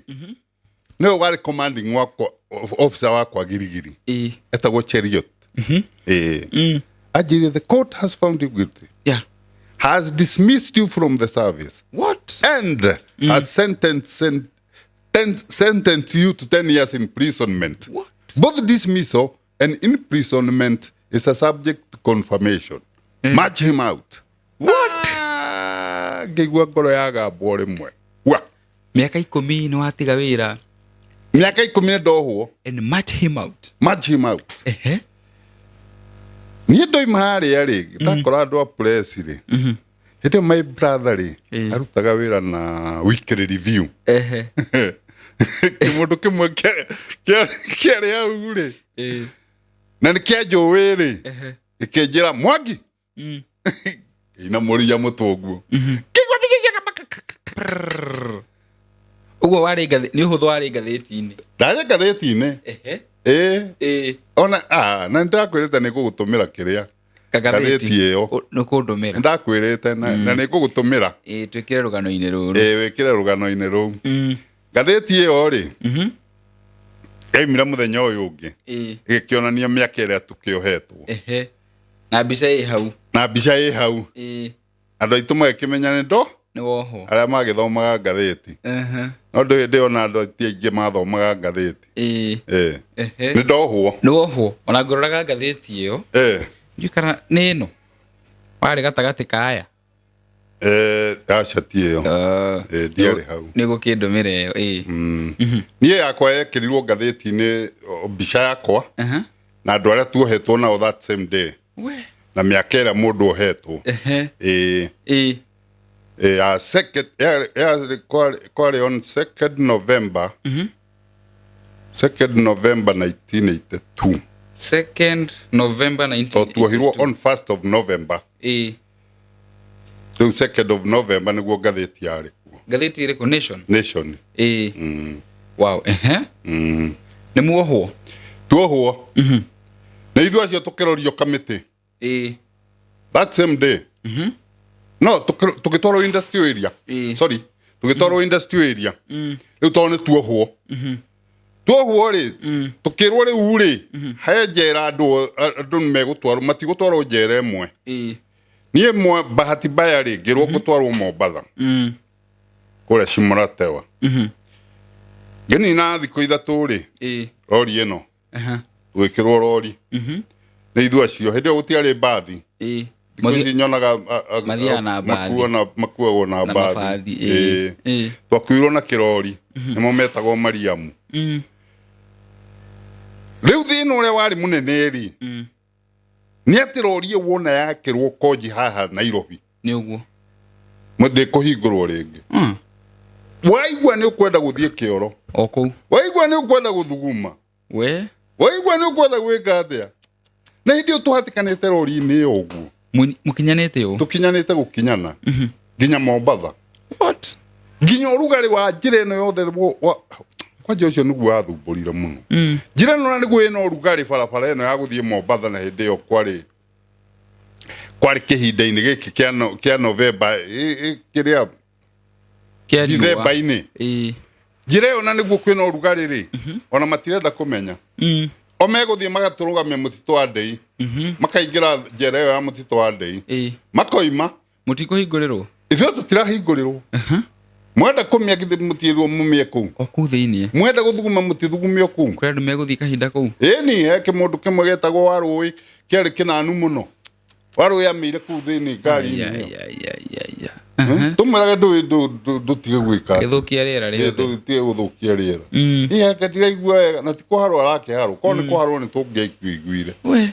nĩwe warĩ commanding wakwa, officer wakwa Girigiri. Etagwo Cheriot. Anjĩrire, "The court has found you guilty, has dismissed you from the service
What?
and has sentenced you to 10 years imprisonment.
What?
Both dismissal and imprisonment is a subject to confirmation. March him out."
What?
Ah, ngĩigua ngoro yagambwo rĩmwe. Wa
Mĩaka 10 nĩ watiga wĩra.
Mĩaka 10 nĩ ndohwo.
And march him out.
March him out. Niĩ ndoima harĩa rĩ, ndakora andũ a press rĩ, hĩndĩ ĩyo my brother rĩ, arutaga wĩra na Weekly Review. Kĩmũndũ kĩmwe kĩarĩ hau rĩ, na nĩ kĩanjũĩ rĩ, gĩkĩnjĩra, "Mwangi," ina mũria mũtwe ũguo. Kĩigua mbica cia
Ũguo warĩ nĩ ũhũthũ warĩ ngathĩti-inĩ.
Ndarĩ ngathĩti-inĩ. Ĩĩ. Ona na nĩndakwĩrĩte nĩ ngũgũtũmĩra kĩrĩa
Kagathĩti.
Ngathĩti ĩyo.
Nĩ kũndũmĩra.
Nĩndakwĩrĩte na nĩ ngũgũtũmĩra.
Ĩĩ, twĩkĩre rũgano-inĩ rũrũ.
Ĩĩ, wĩkĩre rũgano-inĩ rũu. Ngathĩti ĩyo rĩ, yaumire mũthenya ũyũ ũngĩ, ĩgĩkĩonania mĩaka ĩrĩa tũkĩohetwo.
Na mbica ĩ hau.
Na mbica ĩ hau. Andũ aitũ magĩkĩmenya nĩ ndo
Nĩ wohwo.
Arĩa magĩthomaga ngathĩti. No ndũĩ ndĩona andũ ti aingĩ mathomaga ngathĩti. Ĩĩ. Nĩ ndohwo.
Nĩ wohwo. Ona ngũroraga ngathĩti ĩyo, ndiũĩ kana nĩ ĩno warĩ gatagatĩ ka aya.
Ĩĩ, aca, ti ĩyo. Ĩĩ, ndiarĩ hau.
Nĩ gũkĩndũmĩra ĩyo, ĩĩ.
Niĩ yakwa yekĩrirwo ngathĩti-inĩ, o, mbica yakwa na andũ arĩa tuohetwo nao that same day,
We.
na mĩaka ĩrĩa mũndũ ohetwo. Ĩĩ. Ĩĩ, ya second kwarĩ on 2nd November, 2nd November 1982.
2nd November.
To tuohirwo
1982.
on 1st of November. Rĩu 2nd of November nĩguo ngathĩti yarĩ kuo.
Ngathĩti ĩrĩkũ? Nation?
Nation.
Ĩĩ, wow. Nĩ muohwo.
Tuohwo na ithuĩ acio tũkĩrorio kamĩtĩ that same day. No tũgĩtwarwo industrial area. Sorry, tũgĩtwarwo industrial area. Rĩu tondũ nĩ tuohwo, tuohwo rĩ, tũkĩrwo rĩu rĩ, he njera andũ nĩ megũtwarwo, matigũtwarwo njera ĩmwe. Niĩ mwe bahati mbaya rĩ, ngĩrwo ngũtwarwo Mombatha, kũrĩa Shimoratewa. Ngĩnina thikũ 3 rĩ, rori ĩno, gwĩkĩrwo rori nĩ ithuĩ acio. Hĩndĩ ĩyo gũtiarĩ mbathi. Thikũ ici nyonaga
Mathiaga na mbathi.
Makuagwo na
Na
mbathi.
mabathi.
Ĩĩ. Twakuirwo na kĩrori, nĩmo metagwo Mariamu. Rĩu thĩna ũrĩa warĩ mũnene rĩ, nĩ atĩ rori ĩyo wona yakĩrwo konji haha Nairobi,
Nĩ ũguo.
Ndĩkũhingũrwo rĩngĩ. Waigua nĩ ũkwenda gũthiĩ kĩoro,
O kũu.
waigua nĩ ũkwenda gũthuguma,
We.
waigua nĩ ũkwenda gwĩka atĩa, na hĩndĩ ĩyo tũhatĩkanĩte rori-inĩ ĩyo ũguo.
Mũkinyanĩte ũũ.
Tũkinyanĩte gũkinyana nginya Mombatha.
What?
Nginya ũrugarĩ wa njĩra ĩno yothe kwanja ũcio nĩguo wathumbũrire mũno. Njĩra ĩno na nĩguo ĩna ũrugarĩ, barabara ĩno ya gũthiĩ Mombatha, na hĩndĩ ĩyo kwarĩ kĩhinda-inĩ gĩkĩ kĩa no, kĩa Novemba, kĩrĩa
Kĩa riũa.
Dithemba-inĩ. Njĩra ĩyo na nĩguo kwĩna ũrugarĩ rĩ, ona matirenda kũmenya. O megũthiĩ magatũrũgamia mũtitũ wa Ndei, makaingĩra njera ĩyo ya mũtitũ wa Ndei, makoima.
Mũtikũhingũrĩrwo.
Ithuĩ tũtirahingũrĩrwo. Mwenda kũmĩa githĩ mũtiĩrwo mũmĩe kũu?
O kũu thĩiniĩ.
Mwenda gũthuguma mũtithugumio kũu.
Kũrĩ andũ megũthiĩ kahinda kũu.
Ĩni, he kĩmũndũ kĩmwe getagwo wa rũĩ, kĩarĩ kĩnanu mũno. Warũĩ amĩire kũu thĩinĩ ngari-inĩ
Ai,
ĩyo.
ai, ai, ai, ai.
Tũmwĩrage ndũtige gwĩka atĩ.
Gĩthũkia rĩera rĩothe.
Ndũtige gũthũkia rĩera. Ĩ anga ndiraigua wega na ti kũharwo arakĩharwo, korwo nĩ kũharwo nĩ tũngĩaiguire.
We.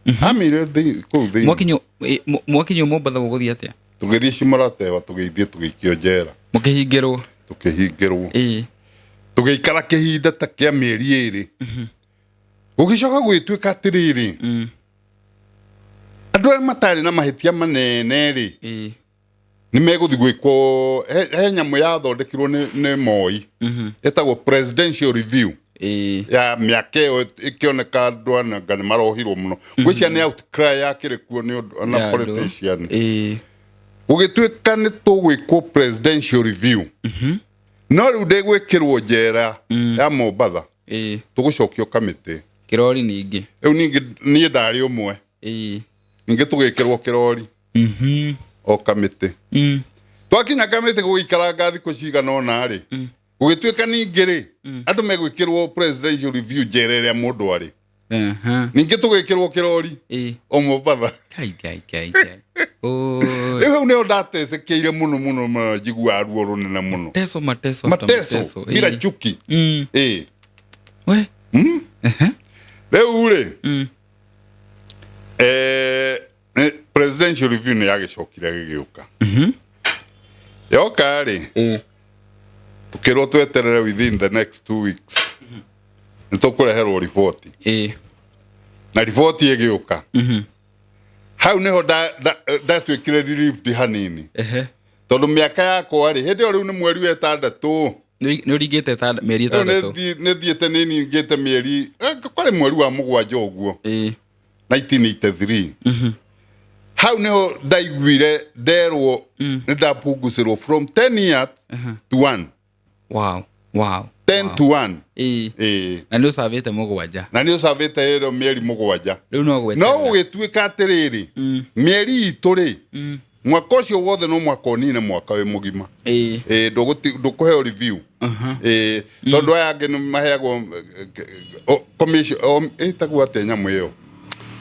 Amĩire kũu thĩinĩ.
Mwakinywo Mombatha mũgũthiĩ atĩa?
Tũgĩthiĩ Cimaratewa, tũgĩthiĩ tũgĩikio njera.
Mũkĩhingĩrwo.
Tũkĩhingĩrwo.
Ĩĩ.
Tũgĩikara kĩhinda ta kĩa mĩeri 2. Gũgĩcoka gũgĩtuĩka atĩrĩrĩ, andũ arĩa matarĩ na mahĩtia manene rĩ, nĩ megũthiĩ gwĩkwo he nyamũ yathondekirwo nĩ Moi ĩtagwo presidential review ya mĩaka ĩyo ĩkĩoneka andũ anga nĩ marohirwo mũno. Ngwĩciria nĩ outcry yakĩrĩ kuo nĩ ũndũ na
Ya andũ.
politician. Gũgĩtuĩka nĩ tũgwĩkwo presidential review, no rĩu ndĩgwĩkĩrwo njera ya Mombatha, tũgũcokio kamĩtĩ.
Kĩrori ningĩ.
Rĩu ningĩ niĩ ndarĩ ũmwe. Ningĩ tũgĩkĩrwo kĩrori o kamĩtĩ. Twakinya kamĩtĩ gũgĩikaranga thikũ cigana ũna rĩ, gũgĩtuĩka ningĩ rĩ, andũ megwĩkĩrwo presidential review njera ĩrĩa mũndũ arĩ. Ningĩ tũgĩkĩrwo kĩrori o Mombatha.
Kai, kai, kai, kai. Oi.
Rĩu hau nĩho ndatecekeire mũno mũno mũno, njiguaga ruo rũnene mũno.
Mateso, mateso after
Mateso
mateso.
bila chuki. Ĩĩ.
We.
Rĩu rĩ, presidential review nĩ yagĩcokire gĩgĩũka. Yoka rĩ, tũkĩrwo tweterere within the next 2 weeks nĩ tũkũreherwo riboti. Na riboti ĩgĩũka, hau nĩho ndatuĩkire relieved hanini, tondũ mĩaka yakwa rĩ, hĩndĩ ĩyo rĩu nĩ mweri wa 6.
Nĩ ũringĩte mĩeri
Rĩu
6.
nĩ thiĩte, nĩ ningĩte mĩeri, kwarĩ mweri wa 7 ũguo, 1983. Hau nĩho ndaiguire nderwo nĩ ndapungũcĩrwo from 10 years to 1.
Wow. Wow.
10 to 1. Ĩĩ.
Na nĩ ũcabĩte 7.
Na nĩ ũcabĩte ĩro mĩeri 7.
Rĩu no gweterera.
No gũgĩtuĩka atĩrĩrĩ, mĩeri itũ rĩ, mwaka ũcio wothe no mwaka ũnine mwaka wĩ mũgima. Ĩĩ, ndũkũheo review. Ĩĩ, tondũ aya angĩ nĩ maheagwo commission, ĩtagwo atĩa nyamũ ĩyo?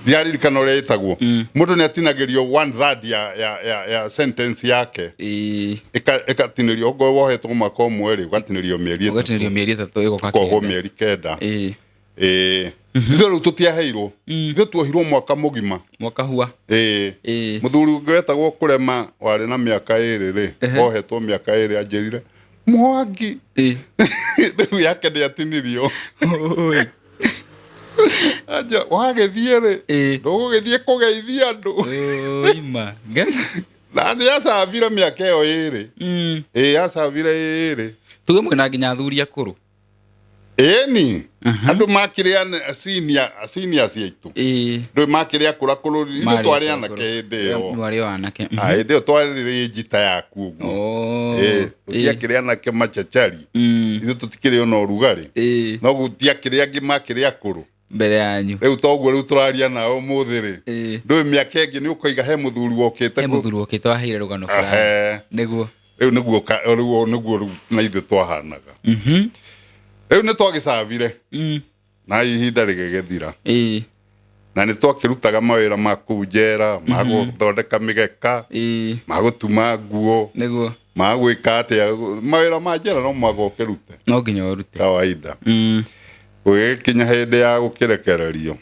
Ndiaririkana ũrĩa ĩtagwo. Mũndũ nĩ atinagĩrio 1/3 ya sentence yake. Ĩkatinĩrio, okorwo wohetwo mwaka ũmwe rĩ, ũgatinĩrio mĩeri 3.
Ũgatinĩrio mĩeri 3 ĩgoka
Kohwo
9.
mĩeri 9. Ĩĩ. Ithuĩ rĩu tũtiaheirwo. Ithuĩ tuohirwo mwaka mũgima.
Mwaka hua.
Ĩĩ. Mũthuri ũngĩ wetagwo Kũrema warĩ na mĩaka 2 rĩ, ohetwo mĩaka 2, anjĩrire Mwangi. Rĩu yake ndĩatinirio. Anja wagĩthiĩ rĩ, ndũgũgĩthiĩ kũgeithia andũ.
Oima.
Na nĩ acabire mĩaka ĩyo 2. Ĩĩ, acabire 2.
Tuge mwĩna nginya athuri akũrũ.
Ĩni, andũ makĩrĩ seniors aitũ. Ndũĩ makĩrĩ akũrakũrũ, ithuĩ twarĩ anake hĩndĩ ĩyo.
Mwarĩ o anake.
Hĩndĩ ĩyo twarĩ njita yaku ũguo. Ĩĩ, tũtiakĩrĩ anake machachari. Ithuĩ tũtikĩrĩ ona ũrugarĩ. No gũtiakĩrĩ angĩ makĩrĩ akũrũ.
Mbere yanyu.
Rĩu toguo rĩu tũraria nao ũmũthĩ rĩ. Ndũĩ mĩaka ĩngĩ nĩ ũkoiga he mũthuri wokĩte.
He mũthuri wokĩte waheire rũgano fulani. Nĩguo.
Rĩu nĩguo rĩu nĩguo na ithuĩ twahanaga. Rĩu nĩ twagĩcabire. Na ihinda rĩgĩgĩthira. Na nĩ twakĩrutaga mawĩra ma kũu njera, ma gũthondeka mĩgeka, ma gũtuma nguo,
Nĩguo.
ma gwĩka atĩa, mawĩra ma njera no mũhaka ũkĩrute.
No nginya ũrute.
Kawaida. Gũgĩkinya hĩndĩ ya gũkĩrekererio.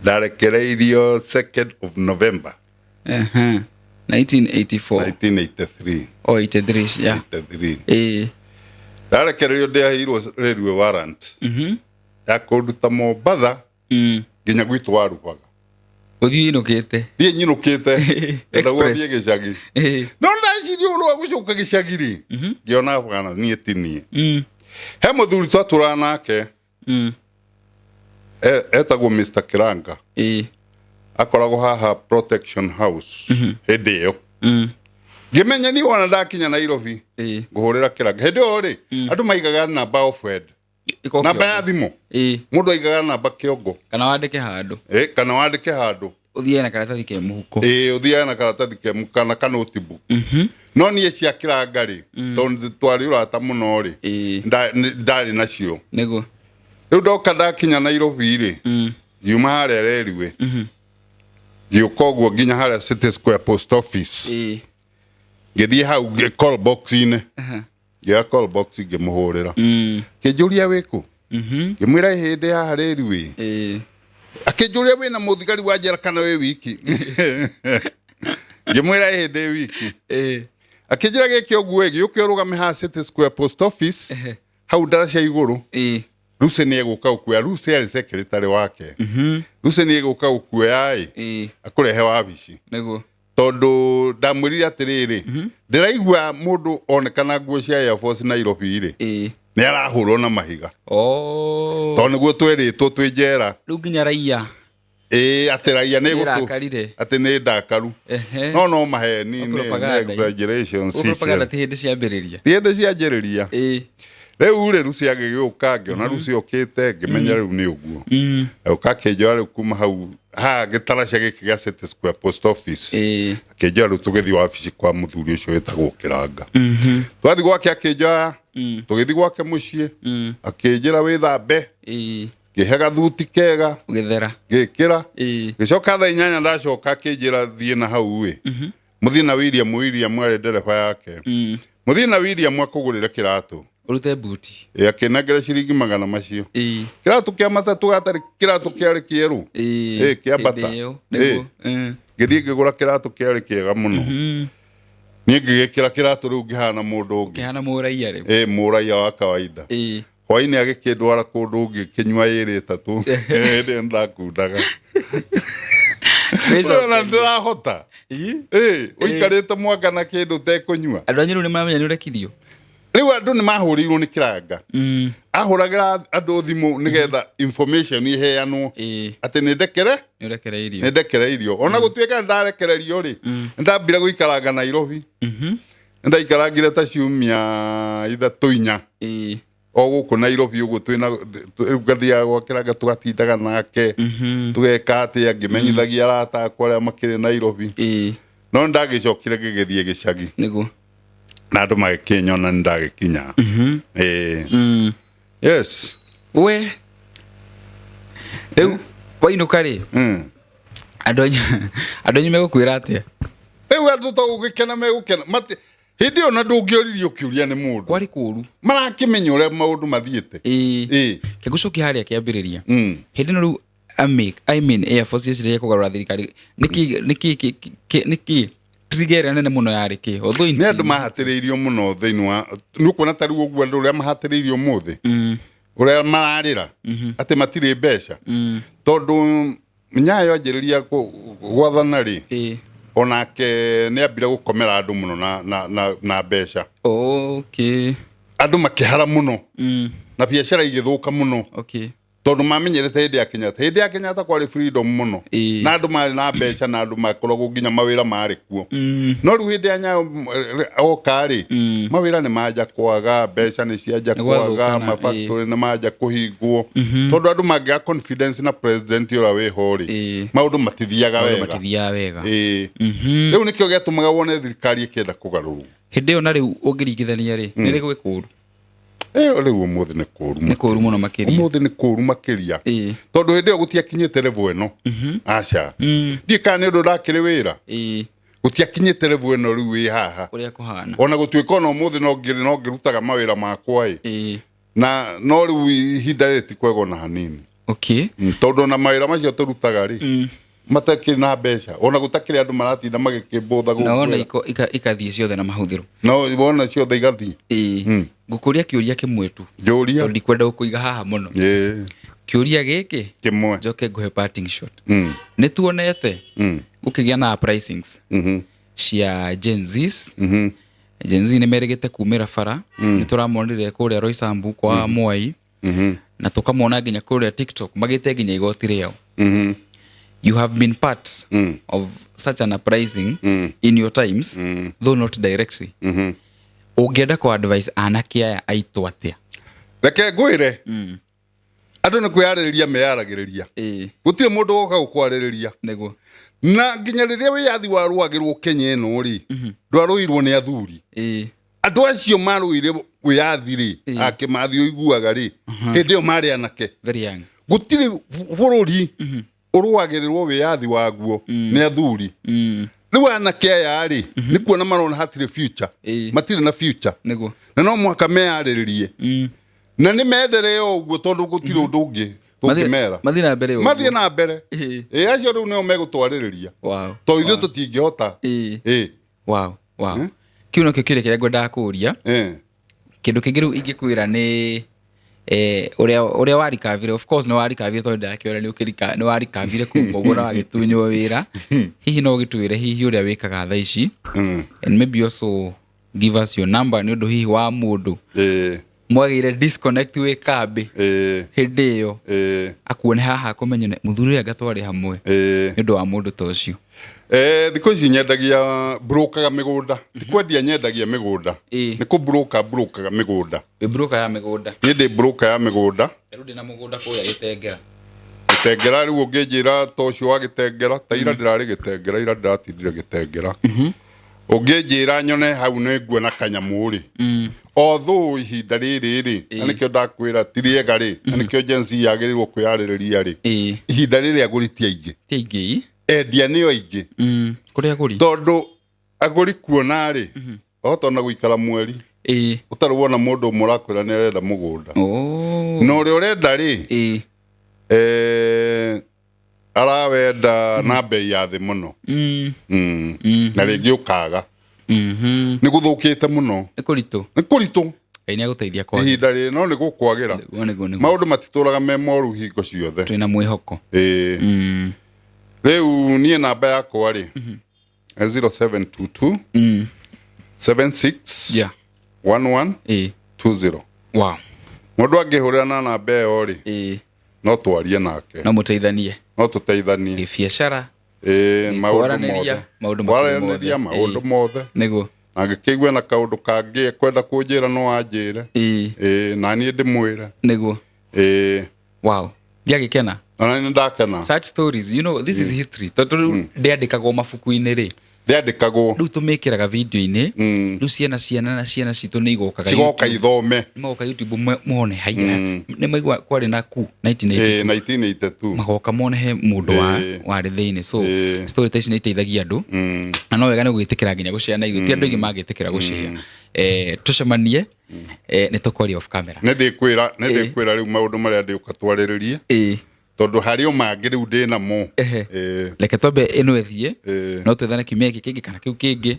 Ndarekereirio 2nd of November.
1984.
1983.
Oh, 83, yeah.
83. Ndarekereirio ndĩaheirwo railway warrant. Ya kũnduta Mombatha nginya gwitũ wa Rubaga.
Ũthiĩ inũkĩte.
Thiĩ nyinũkĩte. Ndagwo
Express.
thiĩ gĩcagi. No ndacirie ũhoro wa gũcoka gĩcagi rĩ, ngĩona bwana niĩ ti niĩ. He mũthuri twatũraga nake, etagwo Mr. Kiranga. Akoragwo haha Protection House hĩndĩ ĩyo. Ngĩmenya niĩ wona ndakinya Nairobi, ngũhũrĩra Kiranga. Hĩndĩ ĩyo rĩ, andũ maigaga namba off head. Namba ya thimũ. Mũndũ aigaga namba kĩongo.
Kana wandĩke handũ.
Kana wandĩke handũ.
Ũthiage na karatathi ke mũhuko.
Ĩĩ, ũthiage na karatathi ke mũhuko kana ka notebook. No niĩ cia Kiranga rĩ, tondũ twarĩ ũrata mũno rĩ, ndarĩ nacio.
Nĩguo.
Rĩu ndoka ndakinya Nairobi rĩ, ngiuma harĩa railway. Ngĩũka ũguo nginya harĩa City Square Post Office. Ngĩthiĩ hau call box-inĩ, ngĩoya call box ngĩmũhũrĩra. Kĩnjũria wĩkũ, ngĩmwĩra hĩndĩ haha rĩriwĩ. Akĩnjũria wĩna mũthigari wa njera kana wĩ wiki. Ngĩmwĩra hĩndĩ wiki. Akĩnjĩra gĩke ũguo ĩ, gĩũke ũrũgame haha City Square Post Office hau ndaraca igũrũ. Lucy nĩ egũka gũkuoya. Lucy arĩ secretary wake. Lucy nĩ egũka gũkuoya ĩ, akũrehe wabici. Tondũ ndamwĩrire atĩrĩrĩ, ndĩraigua mũndũ onekana nguo cia Air Force Nairobi rĩ, nĩ arahũrwo na mahiga. Tondũ nĩguo twerĩtwo twĩ njera.
Rĩu nginya raia
Ĩĩ, atĩ raia nĩ gũtũ
nĩrakarire.
Atĩ nĩ ndakaru. No maheni, nĩ
Propaganda.
Exaggerations.
Propaganda
icio.
ti hĩndĩ ciambĩrĩria.
Ti hĩndĩ cianjĩrĩria. Rĩu rĩ, Lucy agĩgĩũka, ngĩona Lucy okĩte, ngĩmenya rĩu nĩ ũguo. Agĩũka akĩnjoya rĩu kuma hau haha gĩtaraca gĩkĩ gĩa City Square Post Office. Akĩnjoya rĩu tũgĩthiĩ wabici kwa mũthuri ũcio wĩtagwo Kĩranga. Twathiĩ gwake akĩnjoya, tũgĩthiĩ gwake mũciĩ, akĩnjĩra wĩthambe, ngĩhe gathuti kega.
Ũgĩthera.
Ngĩkĩra. Gĩcoka thaa 8 ndacoka akĩnjĩra thiĩ na hau ĩ, mũthiĩ na William. William arĩ ndereba yake. Mũthiĩ na William akũgũrĩre kĩratũ.
Ũrute buti.
Ĩ, akĩnengera ciringi magana macio. Kĩratũ kĩa matatũ gatarĩ kĩratũ kĩarĩ kĩerũ. Ĩ, kĩa
Hĩndĩ
bata.
ĩyo nĩguo.
Ngĩthiĩ ngĩgũra kĩratũ kĩarĩ kĩega mũno. Niĩ ngĩgĩkĩra kĩratũ rĩu ngĩhana mũndũ ũngĩ.
Kĩhana mũraia rĩu.
Ĩ, mũraia wa kawaida. Hwainĩ agĩkĩndwara kũndũ ngĩkĩnyua ĩrĩ ĩtatũ. Hĩndĩ ĩyo nĩndakundaga. Ona ndĩrahota. Ĩ, ũikarĩte mwaka na kĩndũ ũtekũnyua.
Andũ anyu rĩu nĩ maramenya nĩ ũrekithio.
Rĩu andũ nĩ mahũrĩirwo nĩ Kĩranga. Ahũragĩra andũ thimũ nĩgetha information iheanwo atĩ nĩ ndekere
Nĩ ũrekereirio.
Nĩ ndekereirio. Ona gũtuĩka nĩ ndarekererio rĩ, nĩ ndambire gũikaranga Nairobi. Nĩ ndaikarangire ta ciumia 3, 4 o gũkũ Nairobi ũguo twĩna rĩu ngathiaga gwa Kĩranga tũgatindaga nake, tũgeka atĩa, ngĩmenyithagia arata akwa arĩa makĩrĩ Nairobi. No nĩ ndagĩcokire ngĩgĩthiĩ gĩcagi. Na andũ magĩkĩnyona nĩ ndagĩkinya. Ĩĩ. Yes.
We rĩu wainũka rĩ, andũ anyu megũkwĩra atĩa?
Rĩu andũ to gũgĩkena megũkena. Hĩndĩ ĩyo na ndũngĩoririo kĩũria nĩ mũndũ.
Kwarĩ kũũru.
Marakĩmenya ũrĩa maũndũ mathiĩte. Ĩĩ.
Kĩgucokia harĩa kĩambĩrĩria. Hĩndĩ ĩno rĩu AMIC, I mean Air Force yeciragia kũgarũra thirikari nĩkĩ nĩkĩ trigger ĩrĩa nene mũno yarĩ kĩ? Although
Nĩ andũ mahatĩrĩirio mũno thĩinĩ wa nĩ ũkuona ta rĩu ũguo andũ ũrĩa mahatĩrĩirio ũmũthĩ, ũrĩa mararĩra atĩ matirĩ mbeca, tondũ Nyayo anjĩrĩria gwathana rĩ, onake nĩ ambire gũkomera andũ mũno na mbeca. Andũ makĩhara mũno na biacara igĩthũka mũno, tondũ mamenyerete hĩndĩ ya Kenyatta. Hĩndĩ ya Kenyatta kwarĩ freedom mũno na andũ marĩ na mbeca na andũ makoragwo nginya mawĩra marĩ kuo. No rĩu hĩndĩ ya Nyayo oka rĩ, mawĩra nĩ manja kwaga, mbeca nĩ cianja
Nĩ
kwaga,
gwathũkana.
Mafactory nĩ manja kũhingwo, tondũ andũ mangĩaga confidence na president ũrĩa wĩho rĩ, maũndũ matithiaga
Maũndũ
wega.
Matithiaga wega.
Ĩĩ. Rĩu nĩkĩo gĩatũmaga wone thirikari ĩkĩenda kũgarũrwo.
Hĩndĩ ĩyo na rĩu ũngĩringithania rĩ, nĩ rĩ gwĩ kũũru?
Rĩu ũmũthĩ nĩ kũũru.
Nĩ kũũru mũno makĩria.
Ũmũthĩ nĩ kũũru makĩria, tondũ hĩndĩ ĩyo gũtiakinyĩte level ĩno. Aca, ndiĩ kana nĩ ũndũ ndakĩrĩ wĩra. Gũtiakinyĩte level ĩno rĩu wĩ haha.
Ũrĩa kũhana.
Ona gũtuĩka ona ũmũthĩ no ngĩrutaga mawĩra makwa ĩ, na no rĩu ihinda rĩrĩ ti kwega ona hanini. Tondũ ona mawĩra macio tũrutaga rĩ, matakĩrĩ na mbeca, ona gũtakĩrĩ andũ maratinda magĩkĩmbũtha
Na wona
gũkũ.
Ikathiĩ ciothe na mahũthĩro.
No wona ciothe igathiĩ.
Ngũkũria kĩũria kĩmwe tu,
Njũria.
Tondũ ndikwenda gũkũiga haha mũno. Kĩũria gĩkĩ
Kĩmwe.
Njoke ngũhe parting shot. Nĩ tuonete gũkĩgĩa na uprisings cia Gen Zs. Gen Z nĩ merĩgĩte kumĩra bara. Nĩ tũramonire kũrĩa Roysambu kwa Mwai, na tũkamona nginya kũrĩa TikTok magĩte nginya igoti rĩao. You have been part of such an uprising in your times, though not directly. Ũngĩenda kũ advise anake aya aitũ atĩa?
Reke ngwĩre, andũ nĩ kwĩyarĩrĩria meyaragĩrĩria. Gũtirĩ mũndũ woka gũkwarĩrĩria. Na nginya rĩrĩa wĩyathi warũagĩrwo Kenya ĩno rĩ, ndwarũirwo nĩ athuri. Andũ acio marũire wĩyathi rĩ, akĩmathi ũiguaga rĩ, hĩndĩ ĩyo marĩ anake.
Very young.
Gũtirĩ bũrũri. Ũrũagĩrĩrwo wĩyathi waguo nĩ athuri. Rĩu anake aya rĩ, nĩ kuona marona hatirĩ future. Matirĩ na future. Na no mũhaka meyarĩrĩrie na nĩ menderee o ũguo, tondũ gũtirĩ ũndũ ũngĩ tũngĩmera.
Mathiĩ na mbere ũguo.
Mathiĩ na mbere. Ĩ, acio rĩu nĩo megũtwarĩrĩria, tondũ ithuĩ tũtingĩhota. Ĩ.
Wow, kĩu nokĩo kĩũria kĩrĩa ngwendaga kũũria. Kĩndũ kĩngĩ rĩu ingĩkwĩra nĩ ũrĩa warikavire. Of course nĩ warikavire, tondũ ndakĩona nĩ ũkĩrika, nĩ warikavire kuma ũguo na wagĩtunywo wĩra. Hihi no ũgĩtwĩre hihi ũrĩa wĩkaga thaa ici, and maybe also give us your number, nĩ ũndũ hihi wa mũndũ mwagĩire disconnect wĩ kambĩ hĩndĩ ĩyo, akuone haha, akũmenye mũthuri ũrĩa ngatwarĩ hamwe, nĩ ũndũ wa mũndũ ta ũcio.
Thikũ ici nyendagia, mburokaga mĩgũnda. Ti kwendia nyendagia mĩgũnda, nĩ kũmburoka mburokaga mĩgũnda.
Wĩ broker ya mĩgũnda?
Niĩ ndĩ broker ya mĩgũnda.
Rĩu ndĩ na mũgũnda kũrĩa Gĩtengera.
Gĩtengera. Rĩu ũngĩnjĩra ta ũcio wa Gĩtengera, ta ira ndĩrarĩ Gĩtengera, ira ndĩratindire Gĩtengera, ũngĩnjĩra nyone hau nĩ nguona kanyamũ rĩ, although ihinda rĩrĩ rĩ, na nĩkĩo ndakwĩra ti rĩega rĩ, na nĩkĩo Gen Z yagĩrĩirwo kwĩyarĩrĩria rĩ, ihinda rĩrĩ agũri ti aingĩ.
Ti aingĩ.
Endia nĩo aingĩ.
Kũrĩ agũri.
Tondũ agũri kuona rĩ, wahota ona gũikara mweri ũtarĩ wona mũndũ ũmwe ũrakwĩra nĩ arenda mũgũnda. Na ũrĩa ũrenda rĩ, arawenda na bei ya thĩ mũno. Na rĩngĩ ũkaga. Nĩ gũthũkĩte mũno.
Nĩ kũritũ.
Nĩ kũritũ.
Ngai nĩ agũteithia kwagĩra.
Ihinda rĩrĩ no nĩ gũkwagĩra.
Nĩguo.
Maũndũ matitũraga me moru hingo ciothe.
Twĩna mwĩhoko.
Ĩĩ. Rĩu niĩ namba yakwa rĩ, 0722 76 11 20. Mũndũ angĩhũrĩra na namba ĩyo rĩ, no twarie nake.
No mũteithanie.
No tũteithanie.
Gĩbiacara.
Ĩĩ, maũndũ
Kwaranĩria,
mothe.
maũndũ makĩria
Kwaranĩria
mothe.
maũndũ mothe. Na angĩkĩigua na kaũndũ kangĩ ekwenda kũnjĩra, no anjĩre. Ĩĩ, na niĩ ndĩmwĩre. Ĩĩ.
Wow, ndiagĩkena.
Ona nĩ ndakena.
Such stories, this is history, tondũ rĩu ndĩandĩkagwo mabuku-inĩ rĩ.
Ndĩandĩkagwo.
Rĩu tũmĩkĩraga video-inĩ. Rĩu ciana na ciana citũ nĩ igokaga
Cigoka
YouTube.
ithome.
Magoka YouTube mone haiya nĩ maigua kwarĩ na ku 1982.
Ĩĩ, 1982.
Magoka mone he mũndũ wa warĩ thĩinĩ. So story ta ici nĩ iteithagia andũ, na no wega nĩ gwĩtĩkĩra nginya gũshare na ithuĩ. Ti andũ aingĩ mangĩtĩkĩra gũshare. Tũcemanie, nĩ tũkwaria off camera.
Nĩ ndĩkwĩra rĩu maũndũ marĩa ndĩũka twarĩrĩrie, tondũ harĩ o mangĩ rĩu ndĩ namo.
Reke twambe ĩno ĩthiĩ. No twethane kiumia gĩkĩ kĩngĩ kana kĩu kĩngĩ,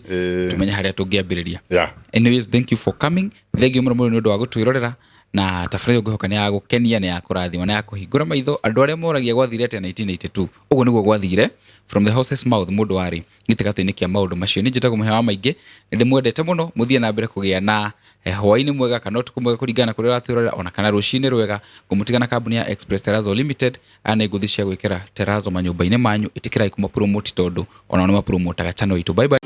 tũmenye harĩa tũngĩambĩrĩria. Anyways, thank you for coming. Thank you mũno mũno nĩ ũndũ wa gũtwĩrorera, na tabarĩra ĩyo ngwĩhoka nĩ ya gũkenia, nĩ ya kũrathima, nĩ ya kũhingũra maitho andũ arĩa moragia gwathire atĩa 1982. Ũguo nĩguo gwathire, from the horse's mouth, mũndũ warĩ gĩtagatĩ-inĩ kĩa maũndũ macio. Nĩ njĩtagwo Mũhĩa wa Maingĩ, nĩ ndĩmwendete mũno. Mũthiĩ na mbere kũgĩa na hwaĩ-inĩ mwega kana ũtukũ mwega, kũringana na kũrĩa ũratwĩrorera, ona kana rũcinĩ rwega. Ngũmũtiga na kambuni ya Express Terrazzo Limited. Aya nĩ ngũthi cia gwĩkĩra terrazzo manyũmba-inĩ manyu. Ĩtĩkĩrai kũmapromote, tondũ onao nĩ mapromotaga channel itũ. Bye bye.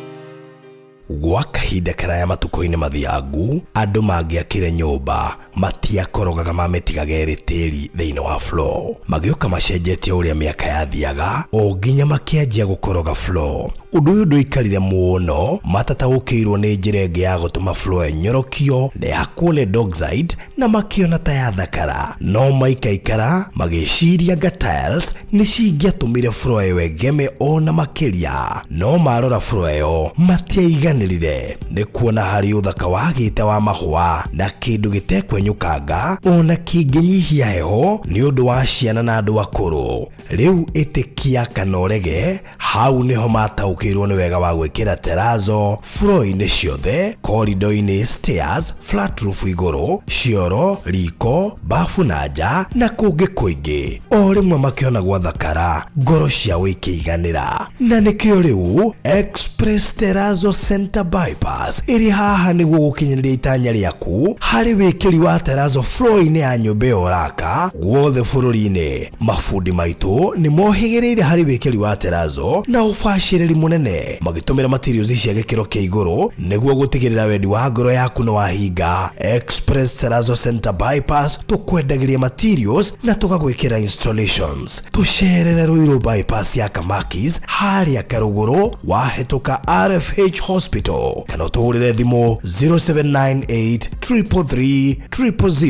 Gwa kahinda karaya matukũ-inĩ mathiangu, andũ mangĩakire nyũmba matiakorogaga, mamĩtigaga ĩrĩ tĩri thĩinĩ wa floor. Magĩũka macenjetie ũrĩa mĩaka yathiaga, o nginya makĩanjia gũkoroga floor. Ũndũ ũyũ ndũikarire mũno matataũkĩirwo nĩ njĩra ĩngĩ ya gũtũma floor ĩnyorokio na yakwo lead oxide, na makĩona ta yathakara. No maikaikara magĩciria nga tiles nĩ cingĩatũmire floor ĩyo ĩgeme ona makĩria. No marora floor ĩyo matiaiganĩrire nĩ kuona harĩ ũthaka wagĩte wa mahũa na kĩndũ gĩtekwenyũkanga ona kĩngĩnyihia heho nĩ ũndũ wa ciana na andũ akũrũ. Rĩu ĩtĩkia kana ũrege, hau nĩho mataũkĩirwo nĩ wega wa gwĩkĩra terrazzo floor-inĩ ciothe, corridor-inĩ, stairs, flat roof igũrũ, cioro, riko, bafu na nja na kũngĩ kũingĩ. O rĩmwe makĩona gwathakara, ngoro ciao ikĩiganĩra, na nĩkĩo rĩu Express Terrazzo Center Bypass ĩrĩ haha nĩguo gũkinyanĩria itanya rĩaku harĩ wĩkĩri wa terrazzo floor-inĩ ya nyũmba ĩyo ũraka guothe bũrũri-inĩ. Mabundi maitũ nĩ mohĩgĩrĩire harĩ wĩkĩri wa terrazzo na ũbacĩrĩri mũnene, magĩtũmĩra materials cia gĩkĩro kĩa igũrũ nĩguo gũtigĩrĩra wendi wa ngoro yaku nĩ wahinga. Express Terrazzo Center Bypass, tũkwendagĩria materials na tũgagwĩkĩra installations. Tũcerere Ruiru Bypass ya Kamakis, harĩa Karũgũrũ wahĩtũka RFH Hospital, kana ũtũhũrĩre thimũ 0798 333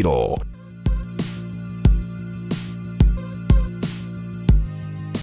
000.